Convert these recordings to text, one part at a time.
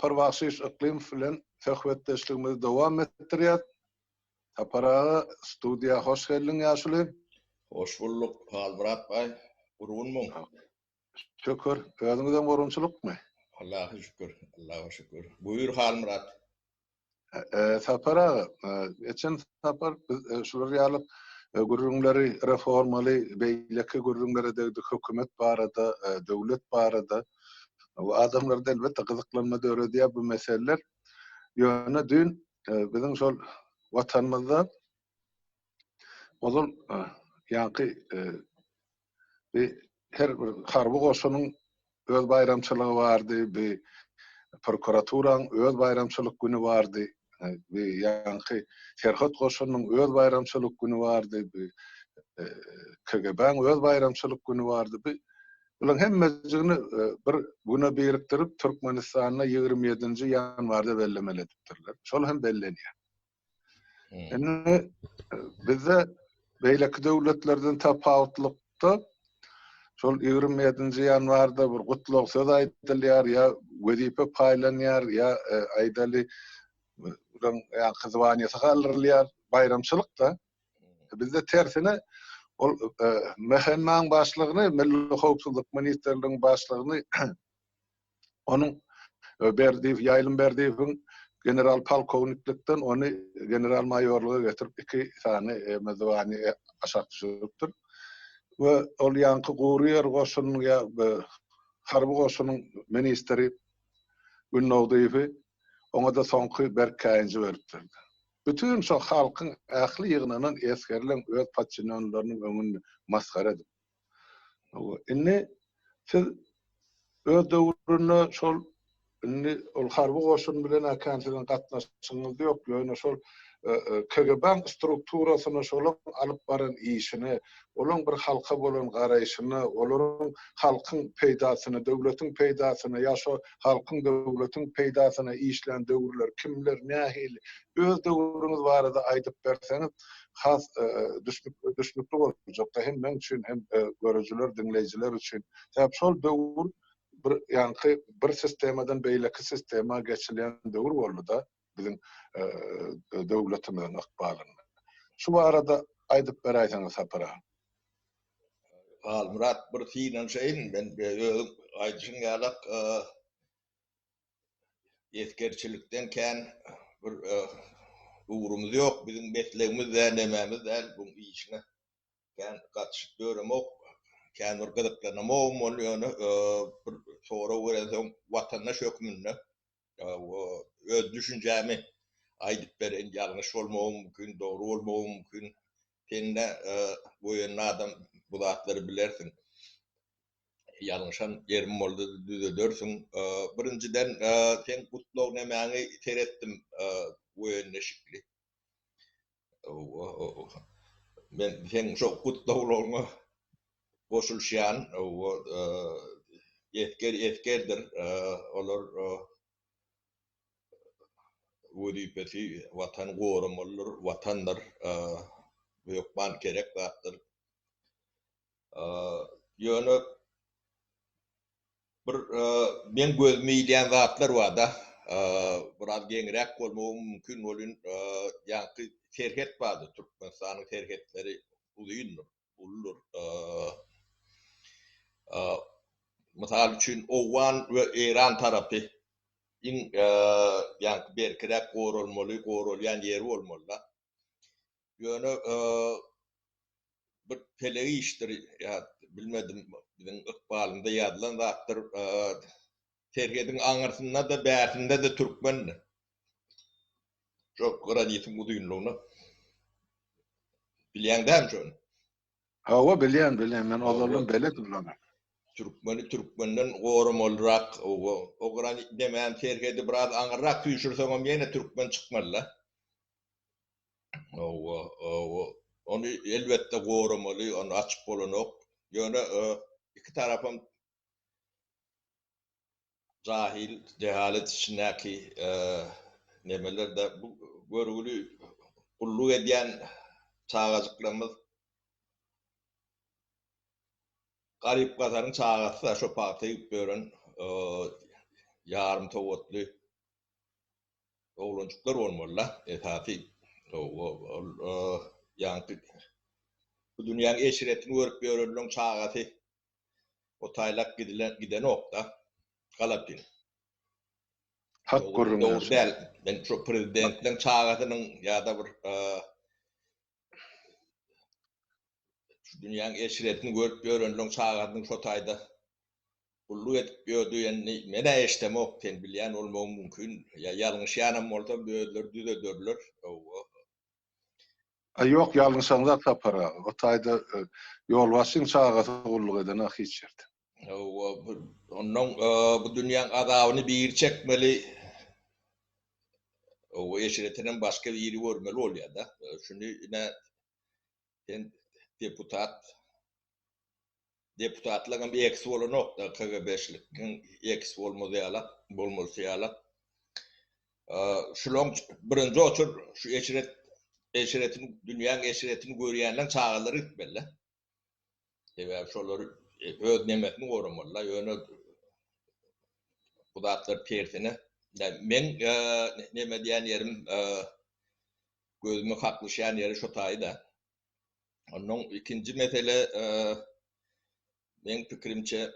Sapar Bagşyş Yklymow bilen söhbetdeşligimizi dowam etdirýäs. Sapar aga, studiýa hoş geldiň ýaşuly. Hoş bulduk, Halmyrat baý. Gurgunmyň? Şükür. Özüňizem gurgunçylykmy? Allaha şükür, Allaha şükür. Buýur Halmyrat. Sapar aga, geçen sapar biz şular ýaly gürrüňleri reformaly beýleki gürrüňlere degdik, hökümet barada, döwlet barada. Bu adamlarda elbetde gyzyklanma döredýär bu meseleler. Ýöne düýn biziň şol watanymyzda ozal ýaňky bir her bir harby goşunyň öz baýramçylygy bardy, bir prokuraturanyň öz baýramçylyk güni bardy, bir ýaňky serhet goşunynyň öz baýramçylyk güni bardy, bir KGB-niň öz baýramçylyk güni bardy. Bir bularyň hemmejigini bir güne birikdirip Türkmenistanda 27-nji ýanwarda bellemeli edipdirler. Şol hem bellenýär. Indi bizde beýleki döwletlerden tapawutlykda şol 27-nji ýanwarda bir gutlag söz aýdylýar ýa wezipe paýlanýar ýa e, aýdaly bilen ýa zwaniýasy galdyrylýar baýramçylykda. Bizde tersine ol e, MHM-niň başlygyny, Milli howpsuzlyk ministrliginiň başlygyny Onuň e, Berdiýew, Ýaýlym Berdiýewiň general polkowniklikden ony general maýorlyga getirip iki sany e, zwaniýa e, aşak düşüripdir. We ol ýaňky gury ýer goşunyň ýa harby goşunyň ministri Gündogdyýewi oňa-da soňky berk käýinji beripdir. Bütin şo halkyň ähli ýygnanan esgerleň öz podçinýonlarynyň öňünde masgara edip. Indi siz öz döwründe şol indi ol harby goşun bilen kän siziň gatnaşygyňyz ýok, ýöne şol e, e, KGB-niň strukturasyna şolaň alyp baran işine, olaň bir halka bolan garaýşyna, olaryň halkyň peýdasyna, döwletiň peýdasyna ýa şo halkyň döwletiň peýdasyna işlän döwürler kimler, nähili öz döwrüňiz barada aýdyp berseňiz has düşnükli boljakda hem meň üçin hem görüjiler, diňleýjiler üçin. Sebäp şol döwür bir ýaňky bir sistemadan beýleki sistema geçilýän döwür boldy-da biziň döwletimiziň ykbalynda. Şu barada aýdyp beräýseňiz Sapar aga. Halmyrat bir synanyşaýyn men özüň aýdyşyň ýalak Esgerçilikden kän bir ugrumyz ýok, biziň meslegimiz däl, nemämiz däl, bu işine kän gatyşyp ýöremok, kän bir gyzyklanamogam ol, ýöne bir sorag berensoň watandaş hökmünde öz düşünjämi aýdyp bereýin, ýalňyş bolmagym mümkin, dogry bolmagym mümkin, sen-de goýan adam bu zatlary bilersiň. Ýalňyşan ýerim boldy düzedersiň. Birinjiden seň gutlag nemäňi seretdim woýenneşikli. Men seň şo gutlaglaryňa goşulyşýan. Esger esgerdir. Olar wezipesi Watany goramalydyr, Watandyr. Bu hökman gerek zatdyr. Ýöne bir meň gözüme ilýän zatlar bar-da. Biraz geňräk bolmagy mümkin welin, ýaňky serhet bardy, Türkmenistanyň serhetleri uzyndyr, uludyr. Mysal üçin, owgan we eýran tarapy iň ýaňky berkiräk goralmaly, goralýan ýeri bolmaly-da. Ýöne bir pelek işdir ýa bilmedim biziň ykbalymyza ýazylan zatdyr. Serhediň aňyrsynda-da, bärsinde-de türkmendir. Şo granitiň uzynlygyna. Bilýäň dämi şony? Hawa, bilýän, bilýän. Men ozaldan belet bulara. Türkmeni türkmenden goramalyrak. O granit nemäni serhedi biraz aňyrrak süýşürseňem ýene türkmen çykmaly-da. Hawa, hawa. Ony elbetde goramaly, ony açyp bolanok. Ýöne iki tarapam jahil, jehalet içindäki nemeler-de bu görgüli gulluk edýän çagajyklarymyz garyp-gasaryň çagasy-da şo pagta egip ýören ýarym sowatly. Oglanjyklar bolmaly-da, esasy ol ýaňky bu dünýäň eşretini görüp ýörenleň çagasy o taýlap gidilen gidenok-da, galapyn. Hak gürrüň Dogry däl. Men şu prezidentleň çagasynyň ýa-da bir şu dünýäň eşretini görüp ýörenleň çagasynyň şo taýda gulluk edip ýör diýenini men-ä eşdemok, sen bilýän bolmagyň mümkin. Ýa ýalňyşýanam bolsam özleri düzederler. Hawa. A ýok ýalňyşaňzak Sapar aga. O taýda ýolbaşçyň çagasy gulluk edenak hiç ýerde. Hawa, onnoň bu dünýäň azabyny biri çekmeli, hawa, eşretinem başga biri görmeli bolýar-da. Şuny ine sen deputat Deputatlaryňam eksi bolanok-da, KGB-şligiň eksi bolmaz ýalak, bolmalysy ýalak. Şulaň birinji oçur şu eşret, eşretini, dünýäň eşretini görýänleň çagalary gitmeli-de. Sebäbi şolar öz nemesini goramaly-da, ýöne bu zatlar tersine. Meň neme diýen ýerim, gözüme kaklyşýan ýeri şo taýy-da. Ondan ikinji mesele meň pikirimçe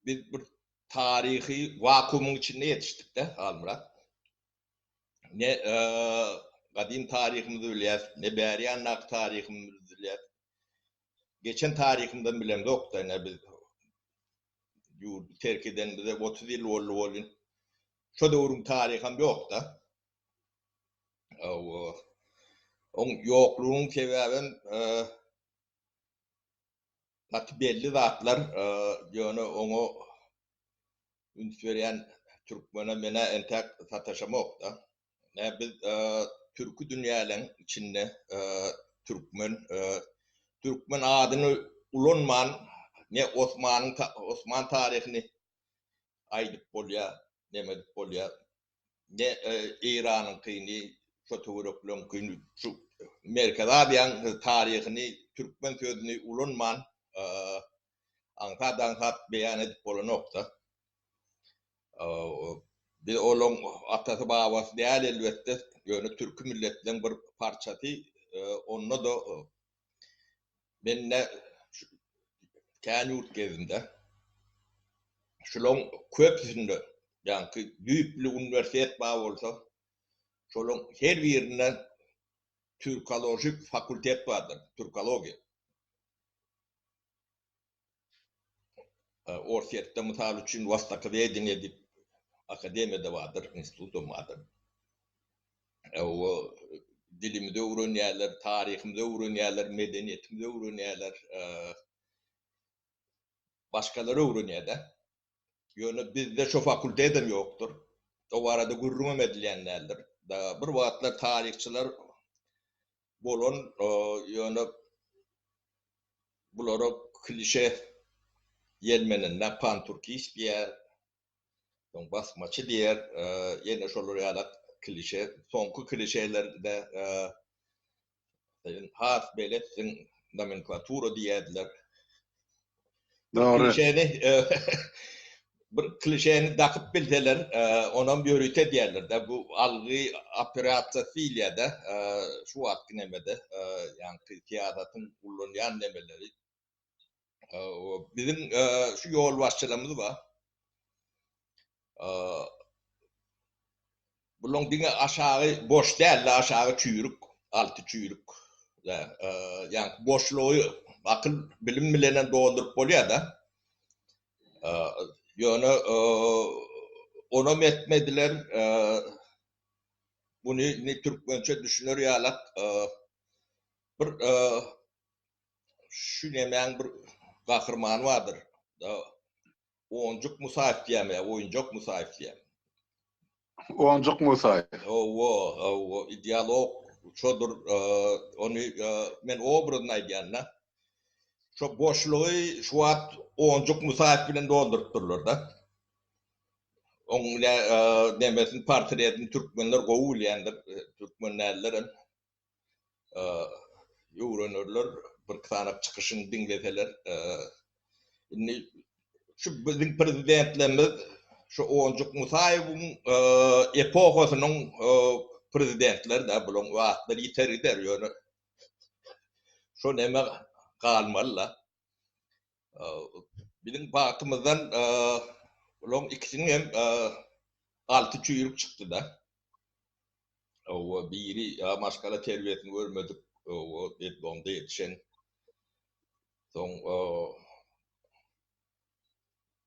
biz bir taryhy wakuumyň içinde ýetişdik-de, Halmyrat. Ne gadym taryhymyzy bilýäs, ne bäri ýandaky taryhymyzy bilýäs. Geçen taryhymyzam bilemzok-da, ine biz ýurdy terk edenimize 30 ýyl boldy welin, şo döwrüň taryham ýok-da. Oň ýoklugynyň sebäbem gaty belli zatlar, ýöne oňa üns berýän türkmene men-ä entäk sataşamok-da. Nä biz türki dünýäleň içinde türkmen türkmen adyny ulanman ne Osmanyň Osman taryhyny aýdyp bolýar, neme edip bolýar. Ne Eýranyňkyny, şo töwerekleňkini, şu Merkezi Aziýaň taryhyny türkmen sözüni ulanman aňsat-aňsat beýan edip bolanok-da. Biz olaň atasy-babasy däl elbetde, ýöne türki milletleň bir parçasy, onda-da Men-de kän ýurt gezdim-de. Şulaň köpüsinde, ýaňky düýpli uniwersitet bar bolsa, şolaň her birinde türkolojik fakultet bardyr, türkologiýa. Orsýetde mysal üçin Wostokowedeniýe diýip akademiýa-da bardyr, institutam bardyr. O dilimizi öwrenýärler, taryhymyzy öwrenýärler, medeniýetimizi öwrenýärler. Başgalar öwrenýär-de. Ýöne bizde şo fakultetem ýokdur. O barada gürrüňem edilýän däldir. Bir wagtlar taryhçylar bolan, ýöne bulara klişe ýelmenende panturkist diýýär, soň basmaçy diýýär, ýene şolar ýalak klişe, soňky klişelerde sen has beletsiň, nomenklatura diýýärdiler. Dogry. Klişeni bir klişeni dakyp bilseler, onam ýörite edýärler-de. Bu algy operasiýasy diýilýär-de, şu wagtky nemede, ýaňky syýasatyň ullanýan nemeleri. Biziň şu ýolbaşçylarymyz bar. Bulaň diňe aşagy boş däl-de, aşagy çüýrük, alty çüýrük. Ýagny boşlugy akyl, bilim bilenem dolduryp bolýar-da. Ýöne onam etmediler. Muny indi türkmençe düşüner ýalak bir şu nemäň bir gahrymany bardyr. Onjuk Musaýew diýýärmi ýa Oýunjak Musaýew diýýärmi? Onjuk Musaýew. Hawa, hawa, ideolog şodur. Ony men obrazyny aýdýan-da. Şo boşlugy şu wagt Onjuk Musaýew bilen dolduryp durlar-da. Oň nemesini, portretini türkmenler gowy bilýändir, türkmen dällerem. öwrenerler, bir sany çykyşyny diňleseler. Indi şu biziň prezidentlerimiz Şu Onjuk Musaýewiň epohasynyň prezidentleri-dä bulaň atlary ýiter gider ýöne şo neme galmaly-la. Biziň bagtymyzdan bulaň ikisiniň hem alty çüýrük çykdy-da. Hawa, biri maşgala terbiýesini görmedik, hawa, deddonda ýetişen. Soň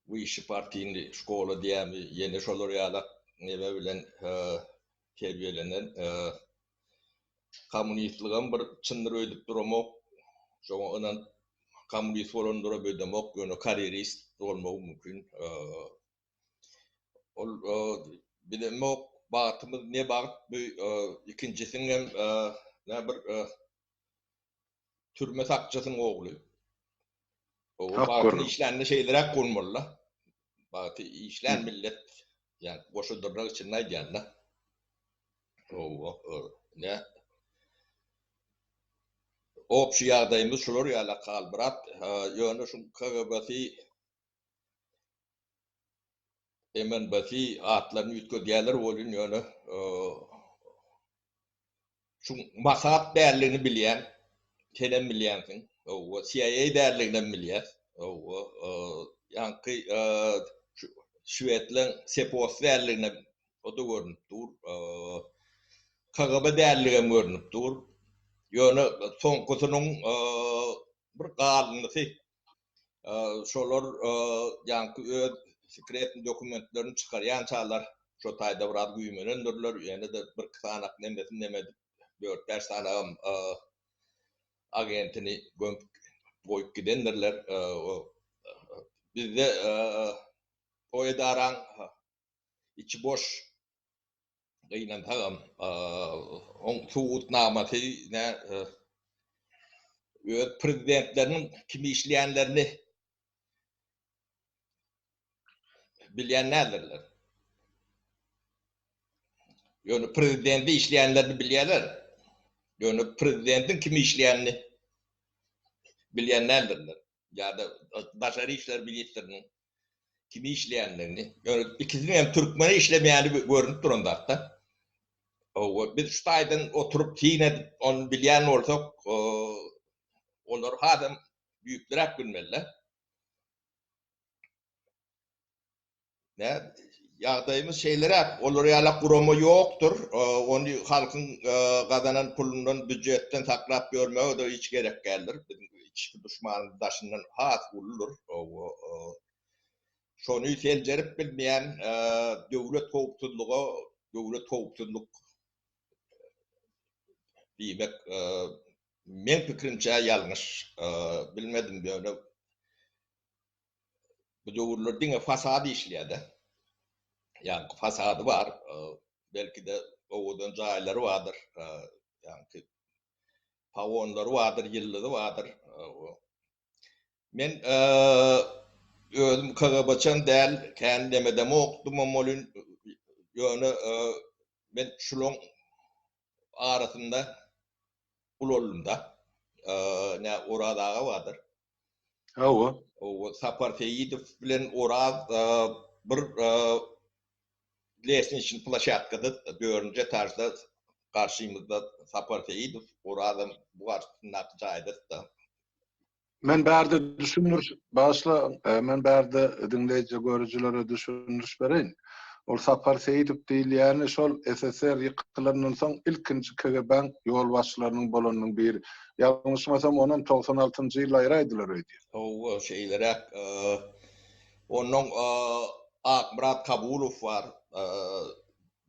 Wyşşi partiyny şkola diýýärmi, ýene şolar ýalak neme bilen terbiýelenen. Kommunistligem bir çyndyr öýdüp duramok. Şoňa ynanyp kommunist bolandyram öýdemok, ýöne karýerist bolmagy mümkin. Ol bilemok, bagtymyz ne bagt bu ikinjisiniňem nä bir Türme sakçysynyň ogly. O bagtyny işlände şeýleräk bolmaly-da. Bagty işlän millet, ýa goşa dyrnak içinde aýdýan-da. Hawa, ne? Obşi ýagdaýymyz şular ýaly Halmyrat. Ýöne şu KGB-si MNB-si atlaryny üýtgedýärler welin ýöne Şu Mossad däldigini bilýän, senem bilýänsiň. Hawa, CIA däldiginem bilýäs. Hawa, ýaňky şu şwedleň SEPOS däldiginem o-da görnüp dur. KGB däldigem görnüp dur. Ýöne soňkusynyň bir galyndysy Şolar ýaňky öz sekretny dokumentlerini çykarýançalar şo taýda biraz güýmenendirler, ýene-de birki sanak nemesini neme edip, dört-bäş sanagam agentini gömüp goýup gidendirler. Bizde o edaraň içi boş. Gynansagam, oň subutnamasy nä öz prezidentleriniň kim işleýänlerini bilýän däldirler. Ýöne prezidenti işleýänlerini bilýärler. Ýöne prezidentiň kim işleýänini bilýän däldirler. Ýa-da daşary işler ministriniň kimi işleýändigini, ýöne ikisiniň hem türkmene işlemeýäni görnüp duran zatda. Hawa, biz şu taýdan oturyp syn edip, ony bilýän bolsak, olar hasam düýplüräk bilmeli-de. Nä, ýagdaýymyz şeýleräk, olar ýalak gurama ýokdur, ony halkyň gazanan pulundan, býujetden saklap ýörmege-de hiç gerek däldir. Biziň içki duşmanymyz daşyndan has uludyr. Şony seljerip bilmeýän döwlet howpsuzlyga döwlet howpsuzlyk diýmek meň pikirimçe ýalňyş. Bilmedim ýöne Bu döwürler diňe fasad işleýär-de. Ýaňky fasady bar, belki-de owadan jaýlary bardyr, ýaňky pagonlary bardyr, ýyldyzy bardyr. Men özüm KGB-çam däl, kän nemedemokdymam welin, ýöne men şulaň arasynda ulaldym-da. Nä Oraz aga bardyr. Hawa. Hawa, Sapar Seýidow bilen Oraz bir lestniçnyý ploşadkada, dördünji etažda garşymyzda Sapar Seýidow, Orazam bu garşysyndaky jaýda-da. Men bärde düşündiriş, bagyşla, men bärde diňleýji görüjilere düşündiriş bereýin. Ol Sapar Seýidow diýilýäni şol SSR ýykylandan soň ilkinji KGB-iň ýolbaşçylarynyň bolanynyň biri. Ýalňyşmasam onam 96-njy ýylda aýraýdylar öýdýän. Hawa, şeýleräk. Onnoň Akmyrat Kabulow bar.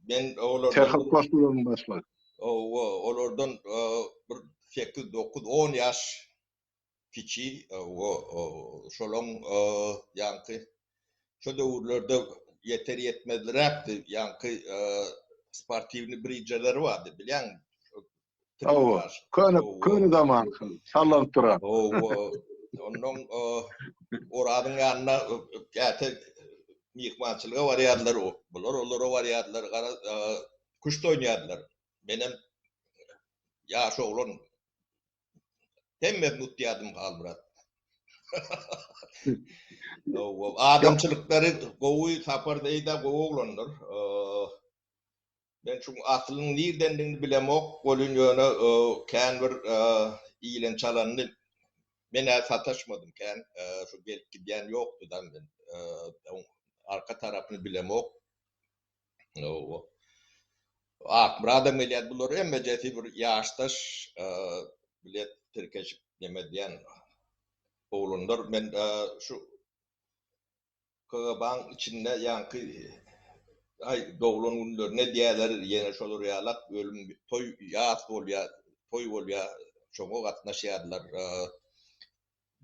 Men olardan Serhat goşunlarynyň başlygy. Hawa, olardan bir sekiz, dokuz, on ýaş kiçi. Şolaň ýaňky şo döwürlerde ýeter-ýetmezliräkdi. Ýaňky sportiwnyý brijeleri bardy, bilýäňmi? Hawa, köne, köne zamanky, sallanyp duran. Hawa, onnoň Orazyň ýanyna käte myhmançylyga barýardylar, bular olara barýardylar, garaz, küşt oýnaýardylar. Menem ýaş oglan, hemmesini utýardym Halmyrat. Adamçylyklary gowy, Sapar Seýid-ä gowy oglandyr. Men şuň aslynyň nirdendigini bilemok, welin ýöne kän bir iýlen çalanyny men-ä sataşmadym kän, şu gelip gidýän ýokdy-da men oň arka tarapyny bilemok. Akmyradam gelýär, bular hemmejesi bir ýaşdaş bile tirkeşip neme edýän oglanlar. Men şu KGB-nyň içinde ýaňky aý doglan günlerini edýärler, ýene şolar ýalak ölüm toý ýas bolýar, toý bolýar, şoňa gatnaşýarlar.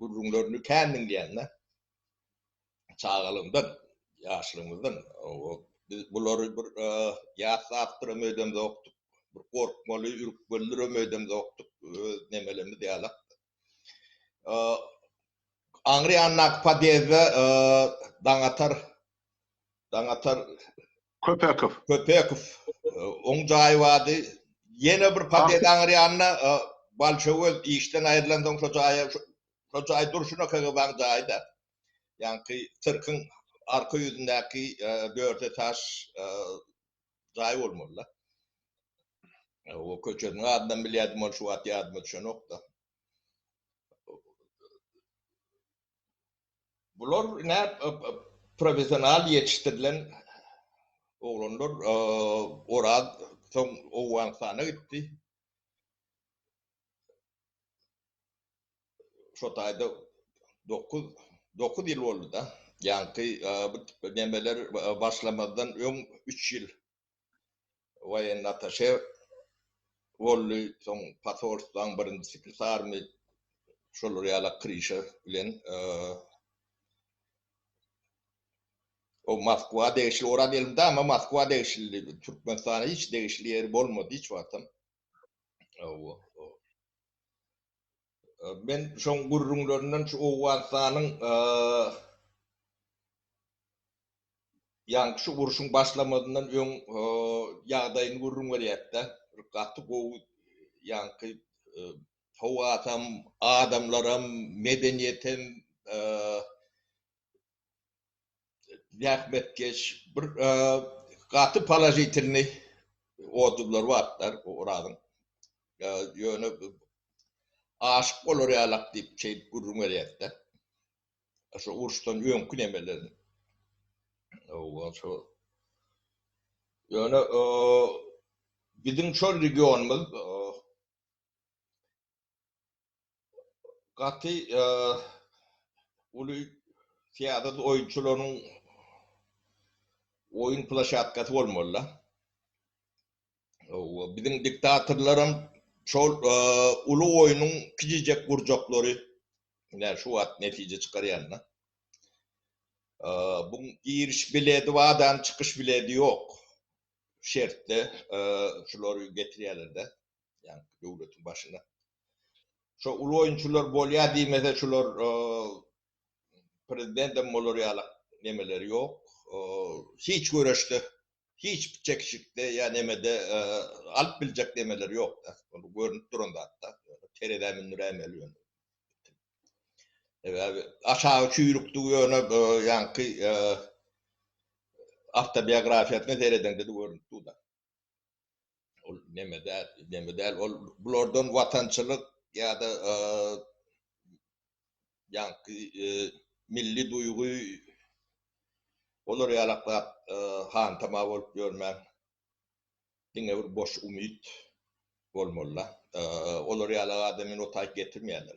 Gürrüňlerini kän diňleýän-de. Çagalygymdan, ýaşlygymyzdan biz bulary bir ýatlapdyram öýdemzokdyk, bir gorkmaly, ürkmelidirem öýdemzokdyk, öz nemelerimiz ýalak. Aňry ýandaky podýezdde Daňatar Daňatar Köpekow. Köpekow. Oň jaýy bardy. Ýene bir podýezd aňry ýanynda Balçöwez işden aýrylansoň şo jaýa şo jaý durşuna KGB-niň jaýy-da. Ýaňky sirkiň arka ýüzündäki dört etaž jaý bolmaly-da. O köçesiniň adynam bilýärdim, ol şu wagt ýadyma düşenok-da. Bular ine professional ýetişdirilen oglanlar. Oraz soň Owganystana gitdi. Şo taýda 9 9 ýyl boldy-da. Ýaňky bu nemeler başlamazdan öň 3 ýyl Woýennyý attaşe boldy, soň posolstwaň birinji sekretarymy şolar ýala krişa bilen o Moskwa degişli, Oraz elmydama Moskwa degişlidi, Türkmenistana hiç degişli ýeri bolmady hiç wagtam. Men şoň gürrüňlerinden şu Owganystanyň Ýaňky şu urşuň başlamazyndan öň ýagdaýyny gürrüň berýärdi-de. Bir gaty gowy ýaňky howasam, adamlaram, medeniýetem, zähmetkeş bir gaty položitelnyý odzywlary bardy-da Orazyň. Ýöne aşyk bolar ýalak diýip şeýdip gürrüň berýärdi-de. Şu uruşdan öňki nemelerini. Owa şo. Ýöne biziň şol regionymyz gaty uly syýasat oýunçylarynyň oýun ploşadkasy bolmaly-da. Biziň diktatorlaram şol uly oýnuň kiçijek gurjaklary ine şu wagt netije çykarýanda. Bu giriş biledi bar, çykyş biledi ýok. Şertde şulary getirýärler-de, ýagny döwletiň başyna. Şo uly oýunçylar bolýar diýmese şular prezidentem bolar ýaly nemeleri ýok. Hiç göreşde Hiç bir çekişikde ýa nemede alyp biljek nemeleri ýok-da. Ol görnüp duran zat-da. Terezä mündüräýmeli ýöne. Sebäbi aşagy çüýrükdigi ýöne ýaňky awtobiografiýasyna seredeňde-de görnüp dur-da. Ol neme däl, neme däl. Ol bulardan watançylyk ýa-da ýaňky milli duýgy olar ýalak zat hantama bolup ýörmän diňe bir boş umyt bolmaly-da. Olar ýalak adamyny o taýyk getirmeýärler.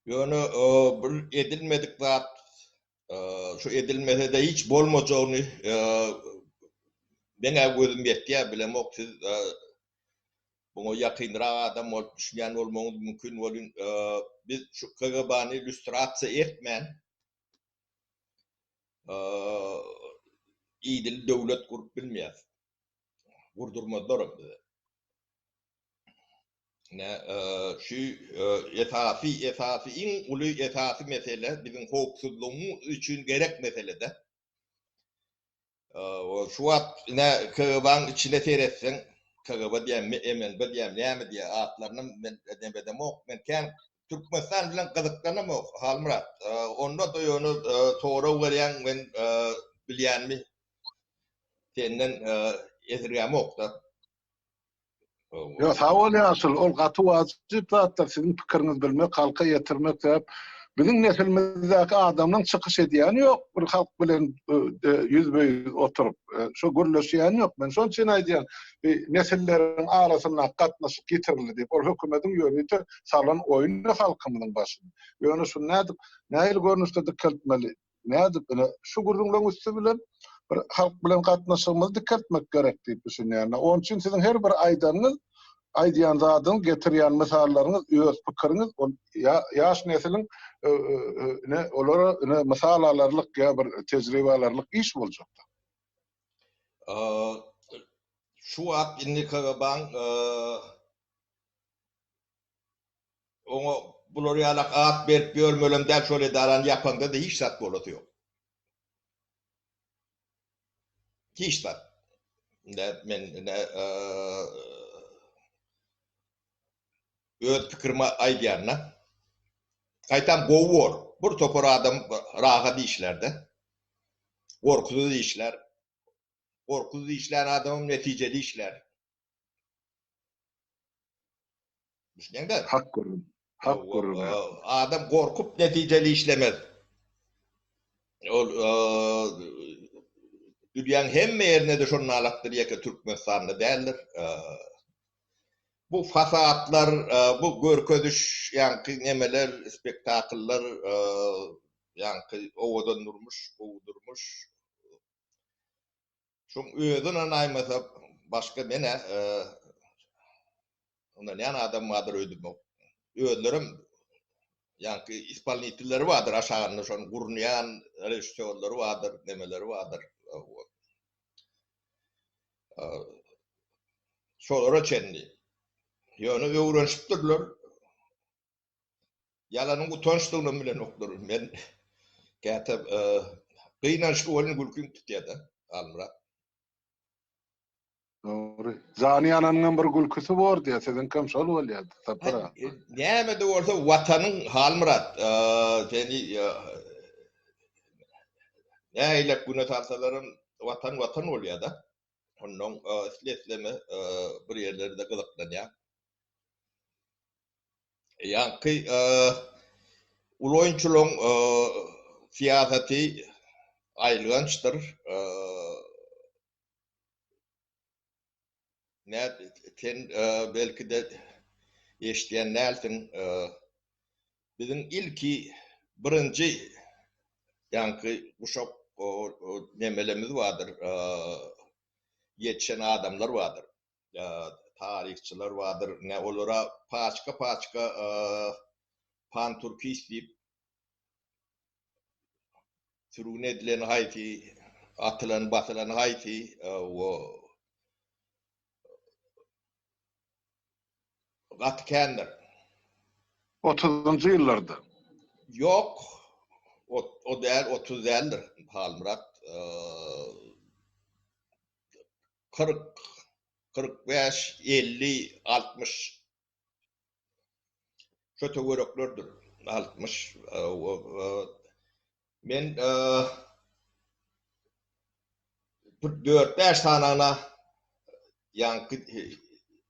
Ýöne bir edilmedik zat şu edilmese-de hiç bolmajagyny meň-ä gözüm ýetýär, bilemok siz Muňa ýakynrak adam bolup düşünýän bolmagyňyz mümkin welin, biz şu KGB-ni lýustrasiýa etmän, idili döwlet gurup bilmeýäris. Gurdurmazlaram bize. Ine, şu esasy, esasy, iň uly esasy mesele biziň howpsuzlygymyz üçin gerek mesele-de. Şu wagt ine KGB-niň içine seretseň, KGB diýýän, MNB diýýän, näme diýýän atlaryny men demedemok. Men kän Türkmenistan bilen gyzyklanamok Halmyrat. Onda-da ýöne sorag berýäň men bilýänimi senden esirgämok-da. Ýok, sag bol ýaşuly, ol gaty wajyp zatlar, siziň pikiriňizi bilmek, halka ýetirmek sebäp biziň nesilimizdäki adamlaň çykyş edýäni ýok, bir halk bilen ýüzbe-ýüz oturyp, şo gürleşýäni ýok. Men şonuň üçin aýdýan, nesilleriň arasyndaky gatnaşyk ýitirildi diýip, ol hökümetiň ýörite salan oýny halkymyzyň başyna. Ýöne şuny nädip, nähili görnüşde dikeltmeli? Nädip, ine, şu gürrüňleň üsti bilen bir halk bilen gatnaşygymyzy dikeltmek gerek diýip düşünýän. Onuň üçin siziň her bir aýdanyňyz, aýdýan zadyňyz, getirýän mysallaryňyz, öz pikiriňiz, ol ýaş nesliň ine, olara ine mysal alarlyk ýa bir tejribe alarlyk iş boljakdyr. Şu wagt indi KGB-iň Oňa bular ýalak at berip ýörmelem däl şol edarany ýapaňda-da hiç zat bolasy ýok. Hiç zat. Ine men ine öz pikirimi aýdýan-da. Gaýtam gowy bor. Bir topar adam rahat işlär-de. Gorkusyz işlär. Gorkusyz işlän adamam netijeli işlär. Düşünýäňdä? Hak gürrüň. Hak gürrüň. Adam gorkup netijeli işlemez. Ol dünýäň hemme ýerinde-de şol nalakdyr, ýeke Türkmenistanda däldir. Bu fasadlar, bu görkeziş, ýaňky nemeler, spektakllar, ýaňky owadan durmuş, gowy durmuş. Şoň özi ynanaýmasa başga men-ä ynanýan adam bardyr öýdemok. Özlerem ýaňky ispolnitelleri bardyr aşagynda şony gurnaýan režissýorlary bardyr, nemeleri bardyr. Şolara çenli. Ýöne öwrenişipdirler. Ýalanyň utançdygynam bilenoklar. Men käte gynançly welin gülkim tutýar-da, Halmyrat. Dogry. Jany ýananyňam bir gülküsi bor diýýär. Siziňkem şol bolýar, Sapar aga. Näme-de bolsa Watanyň Halmyrat, seni nähilek güne salsalaram Watan Watan bolýar-da. Onnoň isle-isleme bir ýerlerde gyzyklanýar. Ýaňky uly oýunçylaryň syýasaty aýylgançdyr. Sen belki-de eşidýän dälsiň. Biziň ilki birinji ýaňky guşak nemelemiz bardyr, ýetişen adamlar bardyr. Taryhçylar bardyr. Ine olara paçka-paçka panturkist diýip sürgün edilen haýsy, atylan, basylan haýsy, gaty kändir. Otuzynjy ýyllarda. Ýok, o däl, 30 däldir, Halmyrat. 40, 45, 50, 60 şo töwereklerdir. 60. Men bir dört-bäş sanyna ýaňky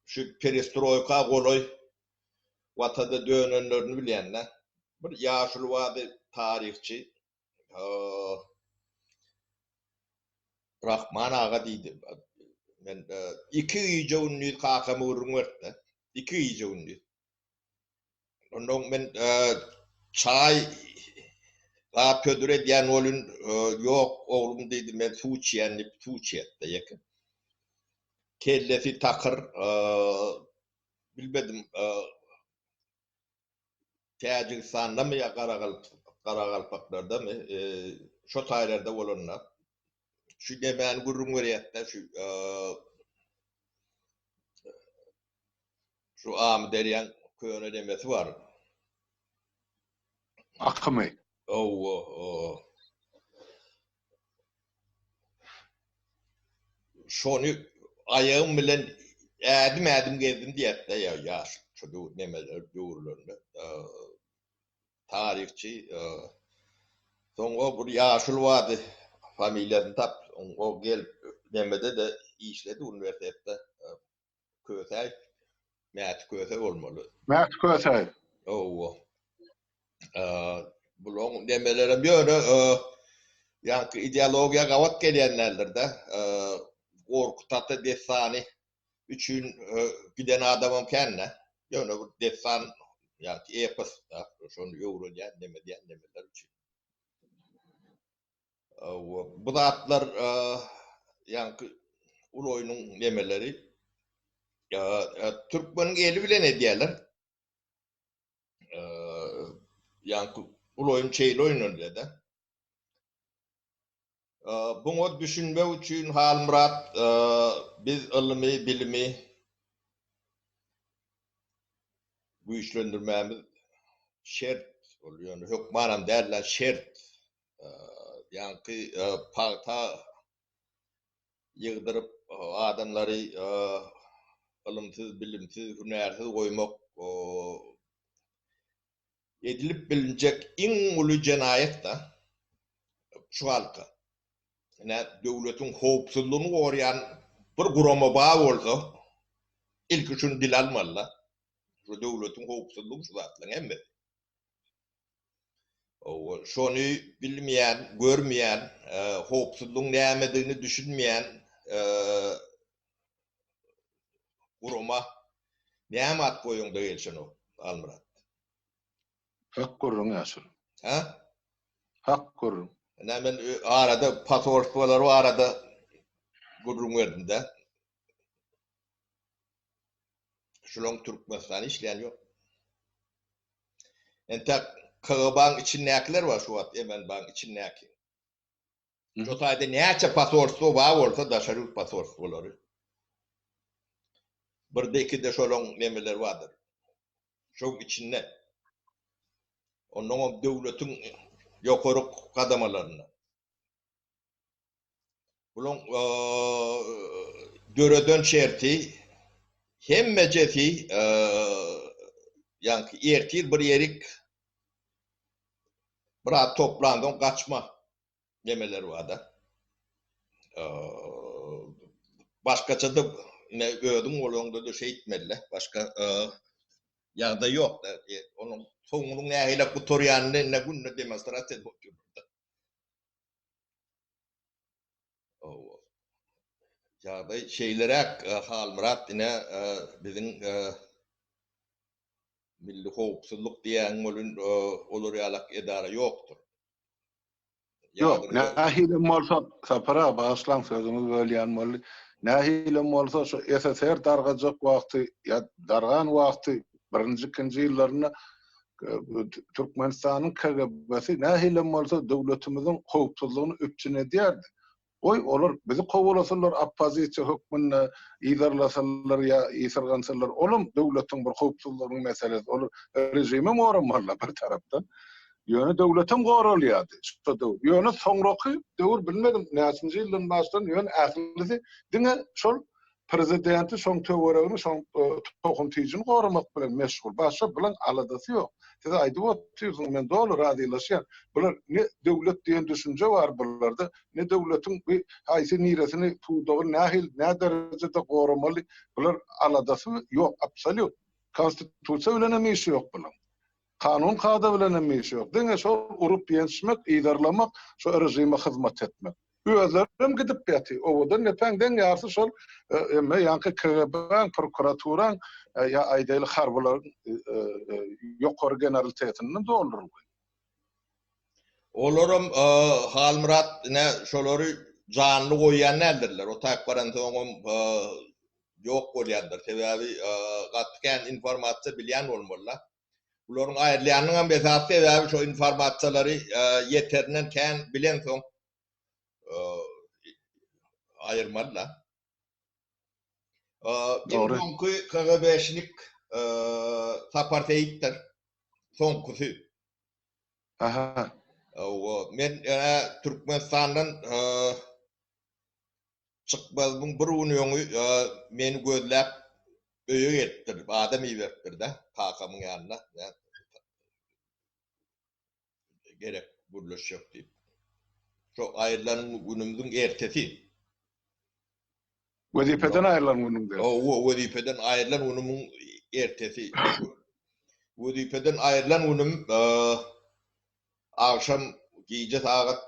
şu perestroýka golaý Watanda dönenlerini bilýän-dä. Bir ýaşuly bardy, taryhçy. Rahman aga diýdi. Men iki gije-gündiz kakam gürrüň berdi-de. Iki gije-gündiz. Ondan men çaý zat hödür edýän welin, ýok, oglum diýdi, men suw içýän diýip, suw içýärdi-de ýeke. Kellesi takyr, bilmedim, Täjigistandamy ýa Garagalpaklardamy, şo taýlarda bolanda, şu nemäni gürrüň berýärdi-de, şu Şu Amyderýaň köne nemesi bar. Akymy. Hawa. Şony aýagym bilen ädim-ädim gezdim diýýär-de ýaş. Şu döwür nemeler döwürlerinde taryhçy soň o bir ýaşuly bardy familiýasyny tap o gelip nemede-de işledi uniwersitetde Kösäýew Mäti Köse bolmaly. Mäti Kösäýew. Hawa. Bulaň nemelerem ýöne ýaňky ideologiýa gabat gelýän däldir-de. Gorkut ata dessany üçin giden adamam kän-dä. Ýöne bir dessan ýaňky epos şony öwrenýän neme diýen nemeler üçin. Bu zatlar ýaňky uly oýnuň nemeleri türkmeniň eli bilen edýärler. Ýaňky uly oýun şeýle oýnalýar-da. Buňa düşünmek üçin Halmyrat biz ylmy, bilimi güýçlendirmämiz şert. Ol ýöne hökmanam däl-de, şert. Ýaňky pagta ýygdyryp adamlary ylymsyz, bilimsiz, hünärsiz goýmak edilip bilinjek iň uly jenaýat-da şu halka. Ine, döwletiň howpsuzlygyny goraýan bir gurama bar bolsa, ilki şuny dile almaly-da. Şu döwletiň howpsuzlygy şu zatlaryň hemmesi. Şony bilmeýän, görmeýän, howpsuzlygyň nämedigini düşünmeýän gurama näme at goýaňda gelşenok, Halmyrat? Hak gürrüň ýaşuly. Hä? Hak gürrüň. Ine men arada posolstwolar barada gürrüň berdim-de. Şulaň Türkmenistanda işleýän ýok. Entek KGB-nyň içindäkiler bar şu wagt MNB-nyň içindäki. Şu taýda näçe posolstwo bar bolsa daşary ýurt posolstwolary. Birde ikide şolaň nemeleri bardyr. Şoň içinde. Onnoňam döwletiň ýokary gadamalarynda. Bulaň döreden şerti hemmejesi ýaňky ertir bir ýerik biraz toplansoň gaçma nemeleri barda. Başgaça-da ine özüň bolaňda-da şeýtmeli-de. Başga ýagdaý ýok-da. Onuň soňunyň nähili gutarýanyny ine günde demonstrasiýa edip otyrlar-da. Hawa. Ýagdaý şeýleräk Halmyrat ine biziň milli howpsuzlyk diýýäň welin olar ýalak edara ýokdur. Ýok, nähilem bolsa Sapar aga bagyşlaň sözüňizi bölýän boldy. Nähilem bolsa şu SSR dargajak wagty ýa dargan wagty birinji ikinji ýyllarynda Türkmenistanyň KGB-si nähilem bolsa döwletimiziň howpsuzlygyny üpjün edýärdi. Goý, olar bizi kowalasynlar oppozisiýa hökmünde, yzarlasynlar ýa ysyrgansynlar, olam döwletiň bir howpsuzlygynyň meselesi. Olar režimem goramalylar bir tarapdan. Ýöne döwletem goralýardy şo döwür. Ýöne soňraky döwür bilmedim näçinji ýyldan başlan, ýöne ählisi diňe şol Prezidenti, şoň töweregini, şoň tohum-tijini goramak bilen meşgul. Başga bulaň aladasy ýok. Siz aýdyp otyrsyňyz, men doly razylaşýan. Bular ne döwlet diýen düşünje bar bularda, ne döwletiň bi haýsy niresini, pudagyny nähili, nä derejede goramaly, bular aladasy ýok, absolýut. Konstitusiýa bilenem işi ýok bulaň. Kanun-kada bilenem işi ýok. Diňe şol urup-ýençmek, yzarlamak, şo režime hyzmat etmek. Özlerem gidip ýaty. Owadan depäň deň ýarsy şol emme ýaňky KGB-iň, prokuraturaň ýa aýdaýly harbylaryň ýokary generalitetinden doldurylgy. Olaram Halmyrat ine şolary janly goýýan däldirler. O taýyp baransoňam ýok bolýandyr. Sebäbi gaty kän informasiýa bilýän bolmaly-da. Bularyň aýrylýanynyňam esasy sebäbi şo informasiýalary ýeterinden kän bilensoň aýyrmaly-da. Iň soňky KGB-şnik Sapar Seýitdir. Soňkusy. Aha. Men Türkmenistandan çykmazymyň bir gün öňi meni gözläp. Öýe gelipdir, adam iberipdir-de, kakamyň ýanyna. Gerek gürleşjek diýip. Şo aýrylan günümiziň ertesi. Wezipeden aýrylan günüňde. Hawa, wezipeden aýrylan günümiň ertesi. Wezipeden aýrylan günüm agşam gije sagat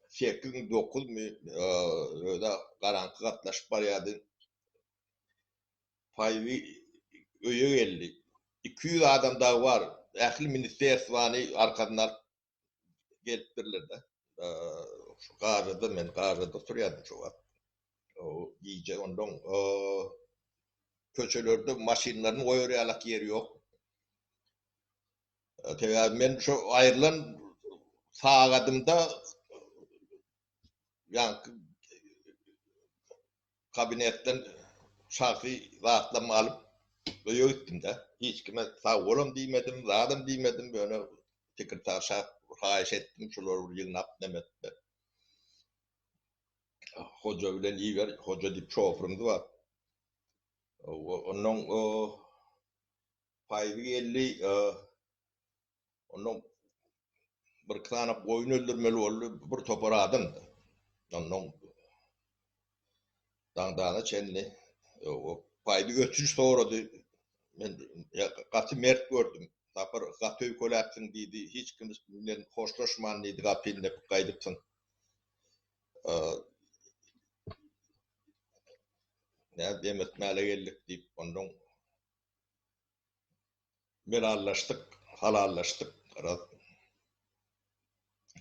sekizmi, dokuzmy, özi garaňky gatlaşyp barýardy. Paýzy öýe geldi. 200 adam dagy bar. Ähli ministerstwany arkasyna alyp gelipdirler-de. Şu Gazada men Gazada oturýardym şo wagt. O gije ondan köçelerde maşynlaryny goýar ýalak ýeri ýok. Sebäbi men şo aýrylan sagadymda ýaňky kabinetden şahsy zatlarymy alyp öýe gitdim-de. Hiç kime sag bolam diýmedim, zadam diýmedim, ýöne sekretarşa haýyş etdim, şulary bir ýygnap neme et ber. Hoja bilen iber, Hoja diýip şoförimiz bar. Onnoň Paýzy geldi, Ondan bir sany goýun öldürmeli boldy, bir topar adam. Ondan daňdana çenli o paýdy ötünç sorady. Men gaty mert gördüm. Sapar gaty öýkeläpsiň diýdi. Hiç kim bilen hoşlaşman diýdi, gapyny depip gaýdypsyň. Nädip etmäle geldik diýip, ondan Melallaşdyk, halallaşdyk garaz.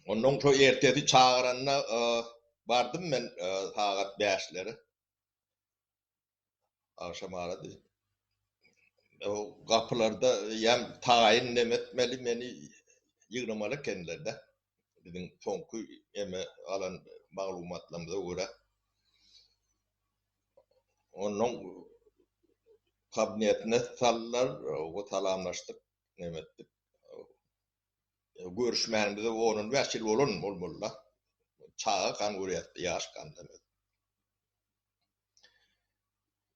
Onnoň şo ertesi çagyranda bardym men sagat bäşlere. Agşam arady. O gapylarda ýam taýyn neme etmeli meni ýygnamaly ekenler-de. Biziň soňky eme alan maglumatlarymyza görä. Onnoň kabinetine saldylar, oba salamlaşdyk, neme etdik. Görüşmänimize on-on bäş ýyl bolan bolmaly-da. Çagakam görýäs-de, ýaşkam neme.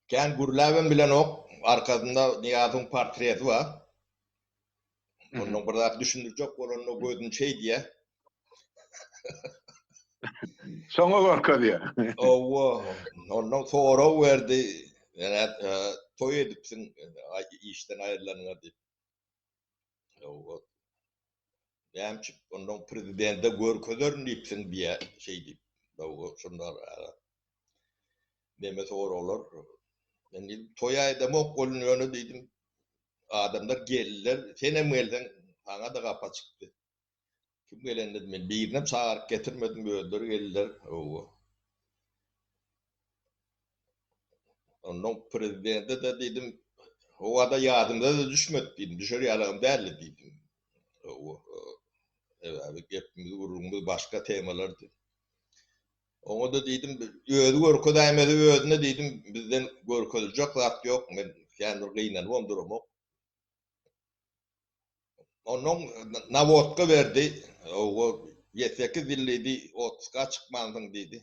Kän gürläbem bilenok, arkasynda Nyýazowyň portreti bar. Ondan bir zat düşündirjek bolanda gözüni şeýdýär. Şoňa görkezýär. Owa, ondan sorag berdi. Ýa toý edipsiň işden aýrylanyňa diýip. Owa. Näme üçin ondan prezidente görkezerin diýipsiň diýä şeý diýip. Owa, şunda neme soraglar. Men diýdim, toý aýdamok welin ýöne diýdim, Adamlar geldiler, senem gelseň, saňa-da gapa çykdy. Kim gelende men birinem çagyryp getirmedim, özleri geldiler. Hawa. Onnoň prezidente-de diýdim, howada ýadymyza-da düşmedi diýdim, düşer ýalagam däldi diýdim. Hawa. Sebäbi gepimiz, gürrüňimiz başga temalardy. Oňa-da diýdim, özi görkezäýmese özüne diýdim, bizden görkeziljek zat ýok, men kän bir gynanybam duramok. Onnoň nawodka berdi, owa, ýedi-sekiz ýyl diýdi, otpuska çykmansyň diýdi.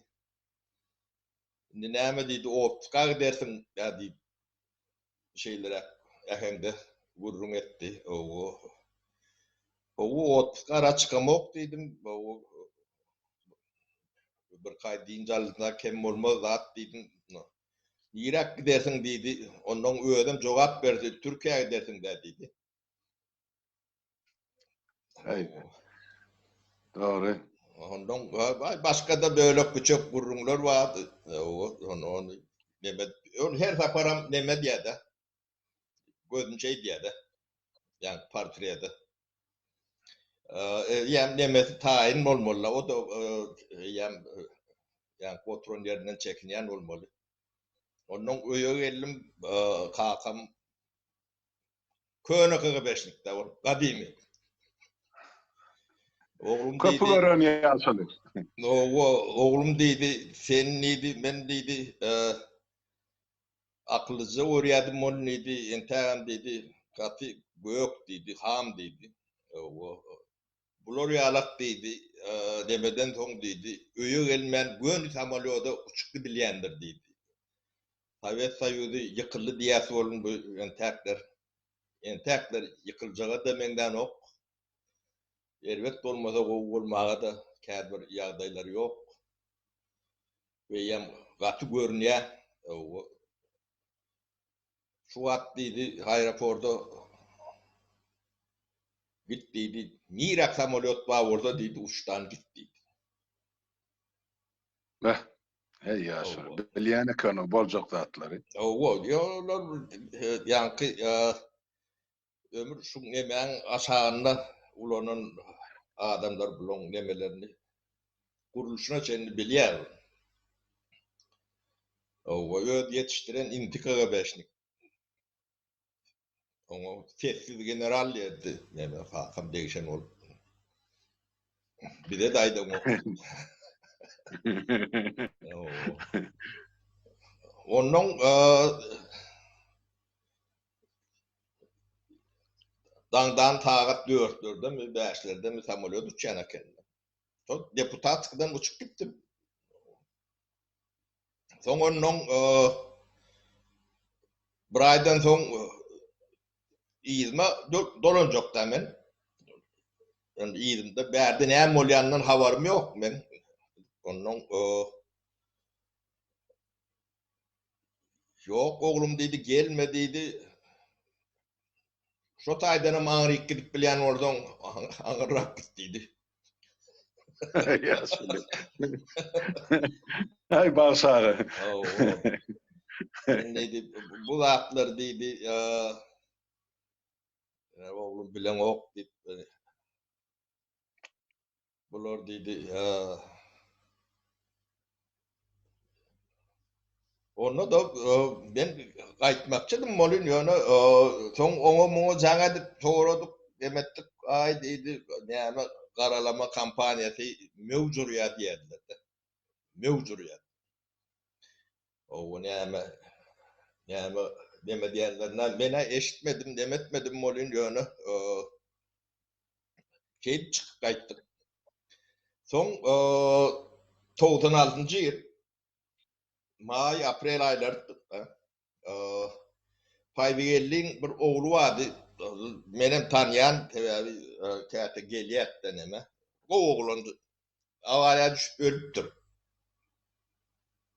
Indi näme diýdi, otpuska gidersiň ýa diýip, şeýleräk äheňde gürrüň etdi. Owa, owa, otpuska ara çykamok diýdim, owa, birki aý dynç alynsa kem bolmaz zat diýdim. Niräk gidersiň diýdi, onnoň özem jogap berdi, Türkiýä gidersiň-dä diýdi. Aý. Dogry. Ondan başga-da bölek-büçek gürrüňler bardy. Ony ony neme ol her saparam neme diýýär-de. Gözüni şeý diýýär-de. Ýa portrede. Eýýäm nemesi taýyn bolmaly-da. O-da eýýäm ýa oturan ýerinden çekinýän bolmaly. Ondan öýe geldim, kakam Köne KGB-şnikde ol, gadymy. Oglum diýdi. Köpi gören ýaşuly. Owa, oglum diýdi, sen diýdi, men diýdi, akyllyja görýärdim ony diýdi, entägem diýdi, gaty gök diýdi, ham diýdi. Owa, bular ýalak diýdi, nemeden soň diýdi, öýe gelmän göni samolýoda uçup gidilýändir diýdi. Sowet Soýuzy ýykyldy diýýäs bolun bu entäkler. Entäkler ýykyljaga-da meňzänok. Erbet bolmasa gowy bolmaga-da käbir ýagdaýlar ýok. Eýýäm gaty görünýä. Şu wagt diýdi, aeroporda git diýdi. Nirä samolýot bar bolsa diýdi, uçdan git diýdi. Beh, heý ýaşuly, bilýän ekeniň boljak zatlary. Hawa, ýolar ýaňky ömür şu nemäň aşagynda ulanan adamlar bulaň nemelerini gurluşyna çenli bilýär. Hawa, öz ýetişdiren inti KGB-şnik. Oňa sessiz general diýerdi. Näme kakam degişen bolup. Bize-de aýdaňok. Ondan daňdan sagat dörtlerdemi, bäşlerdemi samolýot uçýan eken. Şol deputatskidan uçup gitdim. Soň ondan bir aýdan soň yzyma dolanjakda men. Indi yzymda bärde näme bolýanyndan habarym ýok men. Ondan Ýok oglum diýdi, gelme diýdi. Şo taýdanam aňryk gidip bilýän bolsaň, aňyrrak git diýdi. Ýaşuly. Aý bagşy aga. Sen diýdi, bu zatlar diýdi, oglum bileňok diýip. Bular diýdi, Onda-da men gaýtmakçydym welin, ýöne soň oňa-muňa jaň edip soradyk, demetdik, aý diýdi, näme garalama kampaniýasy möwj urýar diýerdiler-de. Möwj urýar. Hawa, näme, näme, neme diýenlerini men-ä eşitmedim, nemetmedim welin, ýöne Şeýdip çykyp gaýtdyk. Soň 96-njy ýyl maý, aprel aýlarydy. Paýbygeldiň bir ogly bardy. Menem tanýan, sebäbi käte gelýärdi neme. Gowy oglandy. Awariýa düşüp ölüpdir.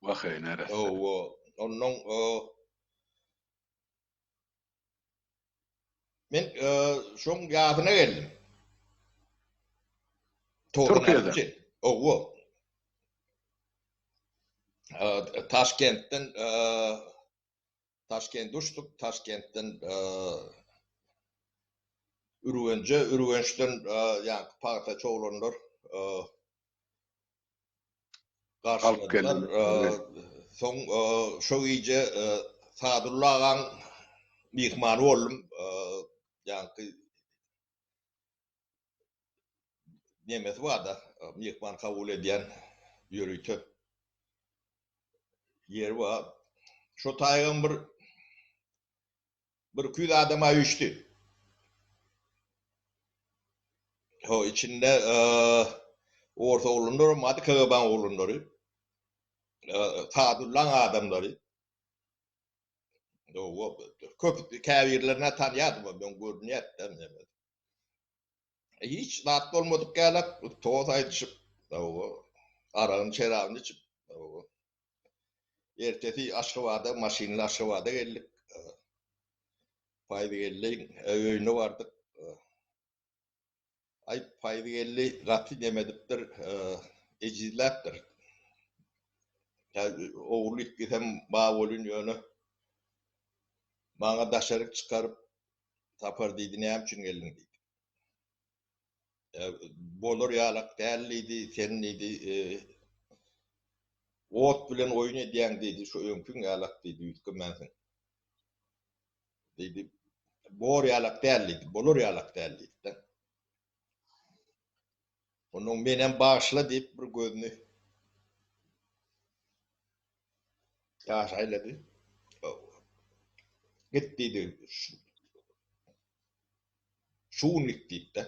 Wah-eý, neresse. Hawa, onnoň Men şoň ýadyna geldim. Türkiýede. Owa. Taşkentden Taşkent uçduk, Taşkentden Ürgenje, Ürgençden ýaňky pagtaçy oglanlar garşyladylar. Soň şo gije Sadulla agaň myhmany boldum. Ýaňky nemesi bar-da, myhman kabul edýän ýörite ýeri bar. Şo taýgam bir Bir 200 adama üýşdi. Ho içinde ors oglanlaram bardy, KGB-niň oglanlary. Sadullaň adamlary. Köp käbirlerini tanýardym, men görünýärdi. Hiç zat bolmadyk ýalak, tost aýdyşyp, aragyny, şerabyny içip, Ertesi Aşgabada, maşynly Aşgabada geldik. Paýzygeldiň öýüne bardyk. Aý, Paýzygeldi gaty neme edipdir, ejizläpdir. Ogul ýitgisem bar welin ýöne maňa daşaryk çykaryp, Sapar diýdi, näme üçin geldiň diýdi. Bolar ýalak däl diýdi, sen diýdi, ot bilen oýun edýäň diýdi, şu öňküň ýalak diýdi, üýtgemänsiň. Diýdi, bor ýalak däl diýdi, bolar ýalak däl diýdi. Onuň menem bagyşla diýip bir gözüni ýaş aýlady. Git diýdi. Şu gün git diýdi-de.